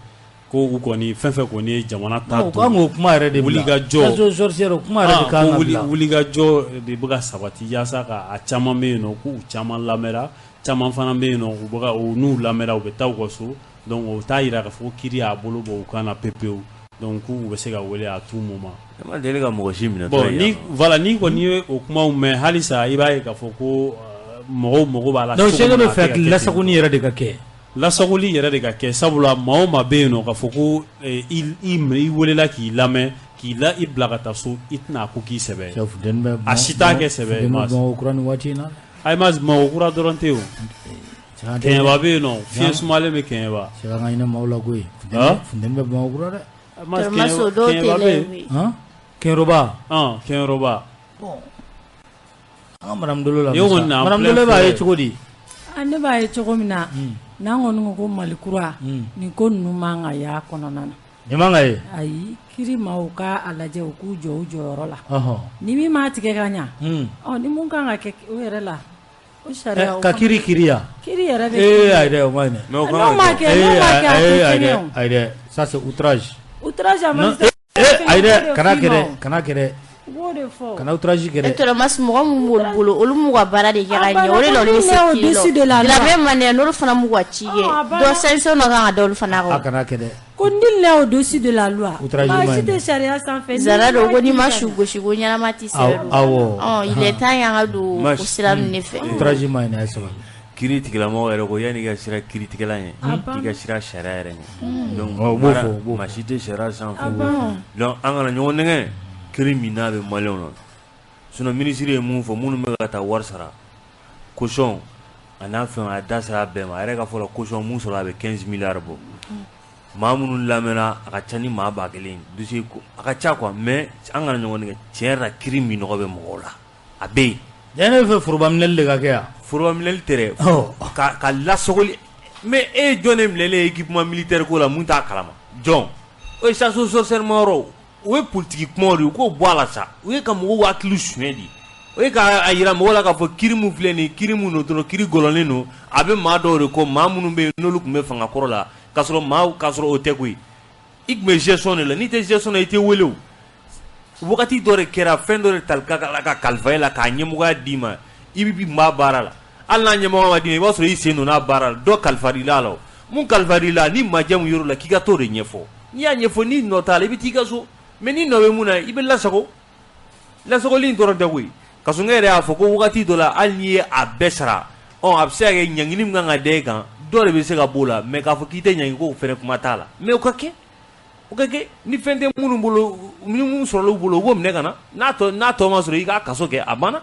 Ko u kɔni fɛn fɛn kɔni ye jamana ta dun. U kan k'o kuma yɛrɛ de bila. Wulikajɔ. Chasse aux sorcières o kuma yɛrɛ de kan ka bila. Wulikajɔ de bɛ ka sabati yaasa ka a caman bɛ yen nɔ k'u caman lamɛnna, caman fana bɛ yen nɔ u bɛ ka n'u lamɛnna u bɛ taa u ka so. Donc o t'a jira k'a fɔ ko kiiri y'a bolo bɔ u kan na pewu. Donc k'u bɛ se ka wele à tout moment. Ne ma deli ka mɔgɔ si minɛ. Bon ni voilà, n'i kɔni ye o kumaw mɛn halisa, i b'a ye k'a fɔ ko mɔgɔw mago b'a la. Donc Cheikh bɛ fɛ lasagoni yɛrɛ de ka kɛ. Lasagoli yɛrɛ de ka kɛ, sabula maa o maa bɛ yen nɔ k'a fɔ ko i welela k'i lamɛn, k'i la i bila ka taa so, i tɛna a ko k'i sɛbɛ ye. A si t'a kɛ sɛbɛ ye. Bamakɔ kura nin waati in na. Ayi, Bamakɔ kura dɔrɔn tɛ o. Kɛɲɛba bɛ yen nɔ, fiɲɛ sumalen bɛ Kɛɲɛba. Cheikh an ka hinɛ maaw la koyi. Funteni bɛ Bamakɔ kura dɛ. Kɛɲɛba bɛ yen. Kɛɲɛrɔba. Kɛɲɛrɔba. Bon an ka Madame Dolo la. Madame Dolo b'a ye cogo di? Ne b'a ye cogo min na, n'an kɔni ko ko Mali kura, nin ko ninnu man ka y'a kɔnɔna na. Nin man ka ye? Ayi, kiiri maaw ka a lajɛ u k'u jɔ u jɔyɔrɔ la. Ni min m'a tigɛ ka ɲa, ɔ ni mun kan ka kɛ o yɛrɛ la, o sariya. Ka kiiri kiiriya. Kiiri yɛrɛ bɛ. Ee ayi dɛ, o ma ɲi dɛ. N'o ma kɛ, n'o ma kɛ, a tɛ kɛnɛ o. Ayi dɛ, ça c'est outrage. Outrage a ma. Ayi dɛ, kana kɛ dɛ, kana kɛ dɛ. U b'o de fɔ. Kana outrage kɛ dɛ. Tɔrɔmasi, mɔgɔ min b'olu bolo, olu m'u ka baara de kɛ ka ɲɛ, o de la olu bɛ se kiiri la. De la même manière, n'olu fana m'u ka ci kɛ, dɔ sanction dɔ kan ka da olu fana kan. A kana kɛ dɛ. Ko nul n'est au-dessus de la loi. Maa si tɛ sariya sanfɛ. Zara don ko n'i ma su gosi ko ɲɛnama tɛ sɛbɛ don. Awɔ. Il est temps an ka don o sira ninnu de fɛ. Outrage ma ɲi dɛ, a ye sabali. Kiri tigilamɔgɔ yɛrɛ ko yanni i ka siran kiritigɛla ɲɛ, k'i ka siran sariya yɛrɛ ɲɛ. Donc maa si tɛ sariya sanfɛ. Donc an kana ɲɔgɔn nɛgɛn, kiri min n'a bɛ maliyɛnw na. Sinon minisiri ye mun fɔ, minnu bɛ ka taa wari sara caution a n'a fɛn a da sera a bɛɛ ma. A yɛrɛ ka fɔ la caution mun sɔrɔ a bɛ 15 milliards bɔ. Maa minnu lamɛnna a ka ca ni maa 1000 dossier a ka ca quoi, mais an kana ɲɔgɔn nɛgɛn, tiɲɛ yɛrɛ la kiri min nɔgɔ bɛ mɔgɔw la a bɛ yen. Ne bɛ fɛ foroba minɛli de ka kɛ yan. Foroba minɛli tɛ dɛ. Ka lasɔgɔli. Mais e ye jɔn de minɛlen ye équipement militaire ko la mun t'a kalama? Jɔn? O ye chasse aux sorcières ma yɔrɔ o ye politique kumaw de ye, u k'o bɔ a la sa. U ye ka mɔgɔw hakili suɲɛ de. O ye k'a jira mɔgɔw la k'a fɔ kiri mun filɛ nin ye, kiri mun don dɔrɔn, kiri gɔlɔlen don, a bɛ maa dɔw de kɔ, maa minnu bɛ yen n'olu tun bɛ fanga kɔrɔ la, k'a sɔrɔ o tɛ koyi. I tun bɛ gestion de la, n'i tɛ gestion na i tɛ wele o. Wagati dɔ de kɛra, fɛn dɔ de tali ka ka kalifa e la k'a ɲɛmɔgɔya d'i ma, i bɛ maa baara la, hali n'a ɲɛmɔgɔ ma d'i ma, i b'a sɔrɔ i sen donna baara la, dɔ kalifara i la o. Mun kalifara i la, ni majɛ mun yɔrɔ la k'i ka t'o de ɲɛfɔ. N'i y'a ɲɛfɔ, n'i nɔ t'a la, i bɛ t'i ka so. Mais ni nɔ bɛ mun na, i bɛ lasago. Lasagoli in dɔrɔn tɛ koyi. Kasɔnkɛ yɛrɛ y'a fɔ ko wagati dɔ la, hali n'i ye a bɛɛ sara, ɔ a bɛ se ka kɛ ɲangili min kan ka da e kan, dɔ de bɛ se ka b'o la, mais k'a fɔ k'i tɛ ɲangi k'o fɛnɛ kuma t'a la. Mais o ka kɛ. O ka kɛ ni fɛn tɛ minnu bolo, ni mun sɔrɔla u bolo, u b'o minɛ ka na. N'a tɔ ma sɔrɔ, i k'a kaso kɛ, a banna.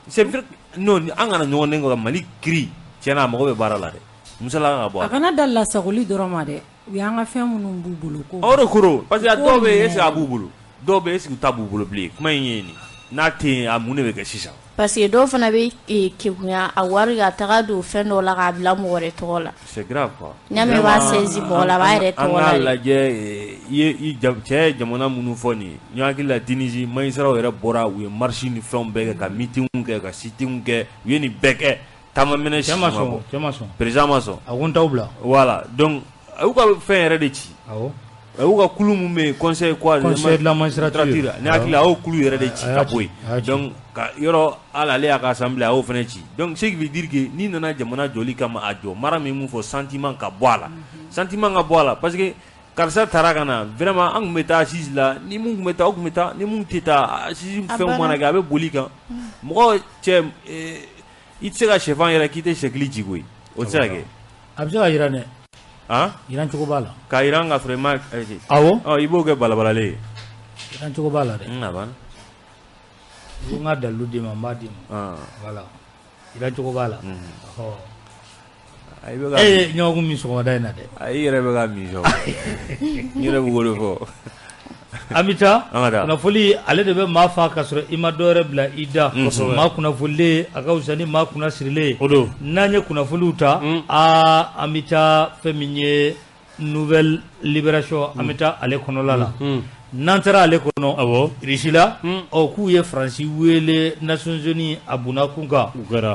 C'est vrai, non, an kana ɲɔgɔn nɛgɛn ka Mali kiri, tiɲɛ na a mago bɛ baara la dɛ. Musala ka bɔ a la. A kana da lasagoli dɔrɔn ma dɛ. U y'an ka fɛn minnu b'u bolo ko. O de ko don, parce que a dɔw bɛ yen, est ce que a b'u bolo? Dɔw bɛ yen, est ce que u ta b'u bolo bilen? Kuma in ye nin. N'a tɛ yen, a mun de bɛ kɛ sisan? Parce que dɔw fana bɛ kegunya a wari ka taga don fɛn dɔw la k'a bila mɔgɔ wɛrɛ tɔgɔ la. C'est grave quoi. N'a mɛn i b'a saisi mɔgɔ la, a b'a yɛrɛ tɔgɔ la. An k'a lajɛ, i cɛ ye jamana minnu fɔ nin ye, n hakili la Tunisie magistrats yɛrɛ bɔra, u ye marche ni fɛnw bɛɛ kɛ, ka meeting kɛ, ka sit-in kɛ, u ye nin bɛɛ kɛ. Taama minɛ si ma bɔ. Cɛ ma sɔn. Président ma sɔn. A ko n t'aw bila. Voilà, donc a y'u ka fɛn yɛrɛ de ci. Awɔ. A y'u ka kulu mun bɛ yen, conseil quoi, conseil de la magistrature, ne hakili la a y'o kulu yɛrɛ de ci ka bɔ yen. Donc ka yɔrɔ hali ale y'a ka assemblée a y'o fana ci. Donc ce qui veut dire que n'i nana jamana jɔli kama a jɔ, mara min mun fɔ sentiment ka bɔ a la. Sentiment ka bɔ a la parce que karisa taara ka na, vraiment an tun bɛ taa assise la, ni mun tun bɛ taa o tun bɛ taa, ni mun tɛ taa assise fɛnw mana kɛ a bɛ boli kan. Mɔgɔ cɛ i tɛ se ka sɛfan yɛrɛ k'i tɛ sɛkili ci koyi, o tɛ se ka kɛ. A bɛ se ka jira dɛ. Yiran cogo b'a la. Ka yiran ka sɔrɔ i ma. Awɔ. Ɔ i b'o kɛ balabalalen ye. Yiran cogo b'a la dɛ. A banna. I ko n ka dalilu d'i ma, n b'a d'i ma. Voilà. Yiran cogo b'a la. Ɔhɔ. E ye ɲɔgɔn min sɔgɔmada in na dɛ. I yɛrɛ bɛ ka min sɔn. N yɛrɛ bɛ k'o de fɔ. An bɛ taa kunnafoli, ale de bɛ maa fa ka sɔrɔ i ma dɔwɛrɛ bila i da. Maa kunnafolilen a ka fisa ni maa kunna sirilen ye. N'an ye kunnafoliw ta, aa an bɛ taa fɛn min ye nouvelle libération, an bɛ taa ale kɔnɔla la. N'an taara ale kɔnɔ, Russie la, ɔ k'u ye Faransi wele Nations Unies a bunna kun kan.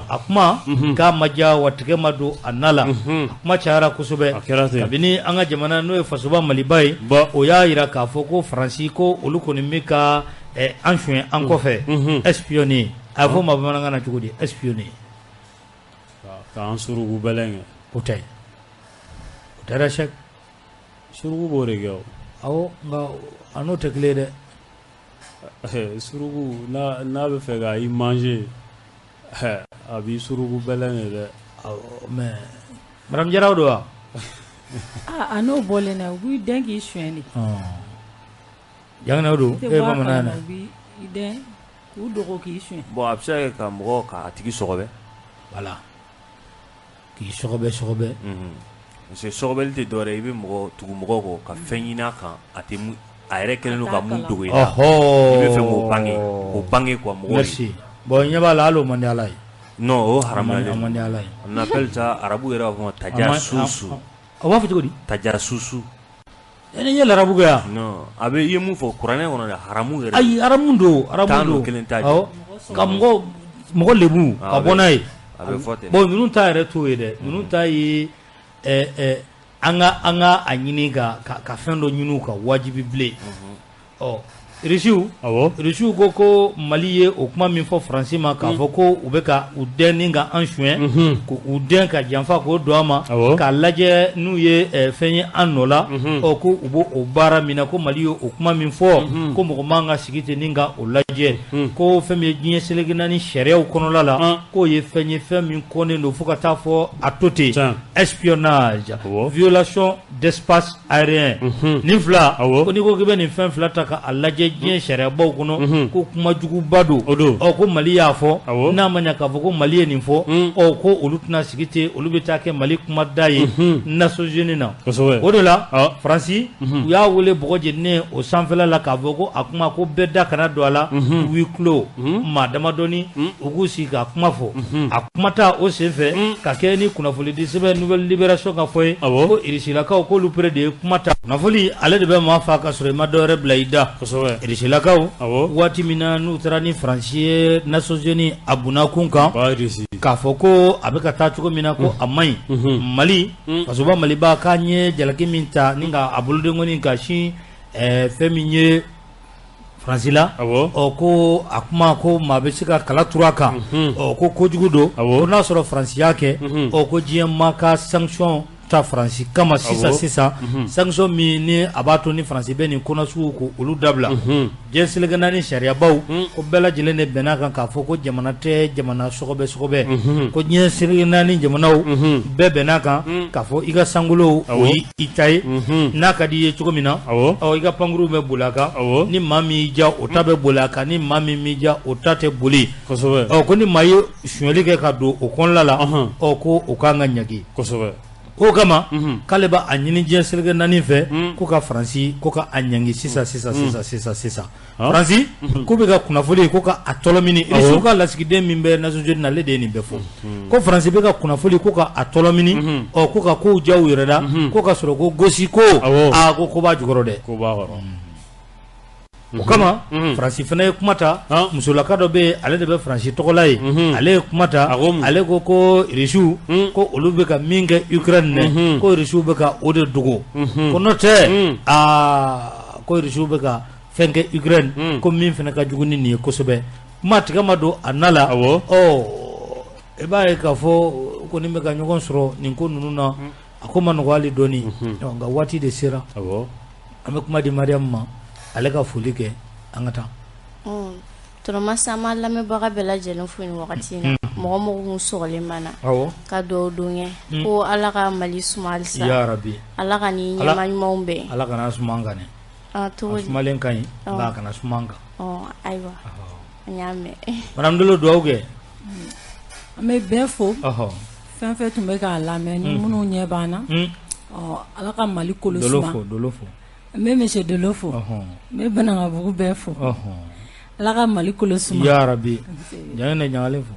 A kuma k'a ma diya wa tigɛ ma don a na la. A kuma cayara kosɛbɛ. Kabini an ka jamana n'o ye fasoba Maliba ye, o y'a jira k'a fɔ ko Faransi ko olu kɔni bɛ ka an suɲɛ an kɔfɛ. Espionner, a bɛ fɔ o ma bamanankan na cogo di? Espionner. K'an suruku bɛlɛn kɛ. O tɛ. O tɛ dɛ Sɛki. Suruku b'o de kɛ o. Awɔ, nka a n'o tɛ kelen ye dɛ. Suruku n'a bɛ fɛ ka i manger, a b'i suruku bɛlɛn de dɛ. Awɔ, mais madame Jara o don wa? A n'o bɔlen dɛ, u b'i dɛn k'i suɲɛ de. Janginɛ o don, e ye bamanan ye dɛ. U b'i dɛn k'u dogo k'i suɲɛ. Bon a bɛ se ka kɛ ka mɔgɔ k'a tigi sɔgɔbɛ. Voilà. K'i sɔgɔbɛ sɔgɔbɛ. Parce que sɔgɔbɛli tɛ dɔwɛrɛ ye, i bɛ mɔgɔ tugu mɔgɔ kɔ ka fɛn ɲini a kan, a tɛ mun a yɛrɛ kɛlen don ka mun dogo i la. I bɛ fɛ k'o bange, k'o bange quoi mɔgɔw ye. Merci. Bon ɲɛ b'a la hali o man di Ala ye. Non o haramuyalen. O man di Ala ye. On appelle ça, arabu yɛrɛ b'a fɔ ma tajasusu. O b'a fɔ cogo di? Tajasusu. E ni ye larabu kɛ yan? Non, a bɛ i ye mun fɔ kuranɛ kɔnɔ dɛ, haramu yɛrɛ. Ayi haramu don, haramu don. Tan don kelen t'a jɛ. Awɔ. Ka mɔgɔ lebu ka bɔ n'a ye. A bɛ fɔ ten. Bon ninnu ta yɛrɛ t'o ye dɛ. Ninnu ta ye an ka a ɲini ka fɛn dɔ ɲini u ka wajibi bilen. Ɔ Irisiw Irisiw ko Mali ye o kuma min fɔ Faransi ma k'a fɔ ko u bɛ ka u dɛn ni ka an suɲɛ k'u dɛn ka janfa k'o don an ma k'a lajɛ n'u ye fɛn ye an nɔ la ɔ ko u b'o baara min na ko Mali ye o kuma min fɔ ko mɔgɔ man ka sigi ten ni ka o lajɛ ko fɛn min ye diɲɛ seleke naani sariyaw kɔnɔla la k'o ye fɛn ye fɛn min kɔnnen don fo ka taa fɔ a to ten espionnage violation d'espace aérien nin fila ko n'i ko k'i bɛ nin fɛn fila ta k'a lajɛ diɲɛ sariyabaw kɔnɔ ko kuma juguba don ɔ ko Mali y'a fɔ n'a ma ɲɛ k'a fɔ ko Mali ye nin fɔ ɔ ko olu tɛna sigi ten olu bɛ taa kɛ Mali kuma da ye Nations Unies na o de la Faransi u y'a wele bɔgɔ jeninen o sanfɛla la k'a fɔ ko a kuma ko bɛɛ da kana don a la huis clos maa damadɔni u k'u sigi ka kuma fɔ a kuma ta o senfɛ ka kɛ ni kunnafonidi sɛbɛn Nouvelle Libération ka fɔ ye ko irisilakaw k'olu pere de ye kuma ta kunnafoni ale de bɛ maa faa ka sɔrɔ i ma dɔwɛrɛ bila i da irisilakaw waati min na n'u taara ni Faransi ye Nations Unies a bunakun kan k'a fɔ ko a bɛ ka taa cogo min na ko a man ɲi Mali fasoba Maliba k'an ye jalaki min ta ni ka a bolodenkɔni ka sin fɛn min ye Faransi la ɔ ko a kuma ko maa bɛ se ka kala turu a kan ɔ ko kojugu don ko n'a sɔrɔ Faransi y'a kɛ ɔ ko diɲɛ maa ka sanction ta Faransi kama sisan sisan sanction min ni a b'a to ni Faransi bɛ nin ko nasugu ko olu dabila diɲɛ seleke naani sariyabaw ko bɛɛ lajɛlen de bɛn'a kan k'a fɔ ko jamana tɛ jamana sɔgɔbɛ sɔgɔbɛ ko diɲɛ seleke naani jamanaw bɛɛ bɛn'a kan k'a fɔ i ka sankolo o i ta ye n'a ka di i ye cogo min na i ka pankurun bɛ boli a kan ni maa min y'i diya o ta bɛ boli a kan ni maa min m'i diya o ta tɛ boli ɔ ko ni maa ye sonyali kɛ ka don o kɔnɔla la ɔ ko o kan ka ɲangi o kama k'ale b'a ɲini diɲɛ seleke naani fɛ ko ka Faransi ko ka a ɲangi sisan sisan sisan sisan sisan Faransi k'u bɛ ka kunnafoni ko ka a tɔlɔmini Irisiw ka lasigiden min bɛ Nations Unies na ale de ye nin bɛɛ fɔ ko Faransi bɛ ka kunnafoni ko ka a tɔlɔmini ɔ ko ka kow diya u yɛrɛ la ko ka sɔrɔ ko gosi ko aa ko ko b'a jukɔrɔ dɛ o kama Faransi fana ye kuma ta musolaka dɔ bɛ yen ale de bɛ Faransi tɔgɔla ye ale ye kuma ta ale ko ko Irisiw ko olu bɛ ka min kɛ Ukraine dɛ ko Irisiw bɛ ka o de dogo ko n'o tɛ aa ko Irisiw bɛ ka fɛn kɛ Ukraine ko min fana ka jugu ni nin ye kosɛbɛ kuma tigɛ ma don a na la ɔ i b'a ye k'a fɔ u kɔni bɛ ka ɲɔgɔn sɔrɔ nin ko ninnu na a ko ma nɔgɔ hali dɔɔni nka waati de sera an bɛ kuma di Mariam ma ale ka foli kɛ an ka taa. Tonton Masi an b'an lamɛnbaga bɛɛ lajɛlen fo nin wagati in na mɔgɔ mɔgɔ kun sɔgɔlen b'an na ka dugawu don kɛ ko Ala ka Mali suma halisa Ala ka ni ɲɛmaa ɲumanw bɛn Ala kana suma an kan dɛ a sumalen ka ɲi nka a kana suma an kan ayiwa n y'a mɛn Madame Dolo dugawu kɛ an bɛ bɛɛ fo fɛn fɛn tun bɛ k'a lamɛn ni minnu ɲɛ b'an na Ala ka Mali kolo suma Dolo fo n bɛ monsieur Dolo fo n bɛ Banankabugu bɛɛ fo Ala ka Mali kolo suma yarabi Janginɛ Ɲagalen fo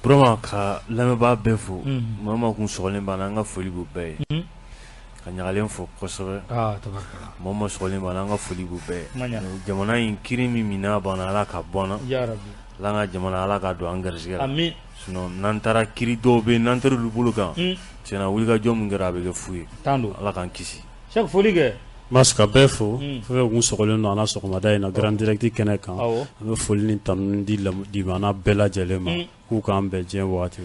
Burama ka lamɛnbaa bɛɛ fo maa maa kun sɔgɔlen b'an na an ka foli b'u bɛɛ ye ka Ɲagalen fo kosɛbɛ maa maa sɔgɔlen b'an na an ka foli b'u bɛɛ ye jamana in kiri min minɛ b'an na Ala ka bɔ an na Ala ka jamana Ala ka don an garisɛgɛ la sinon n'an taara kiri dɔw bɛ yen n'an taara olu bolo kan tiɲɛna wulikajɔ min kɛra a bɛ kɛ fu ye Ala k'an kisi Sɛki foli kɛ Mas ka bɛɛ fo fɛn fɛn kun sɔgɔlen don an na sɔgɔmada in na Grand Direct kɛnɛ kan an bɛ foli ni tanuni di limana bɛɛ lajɛlen ma k'u k'an bɛn diɲɛ waati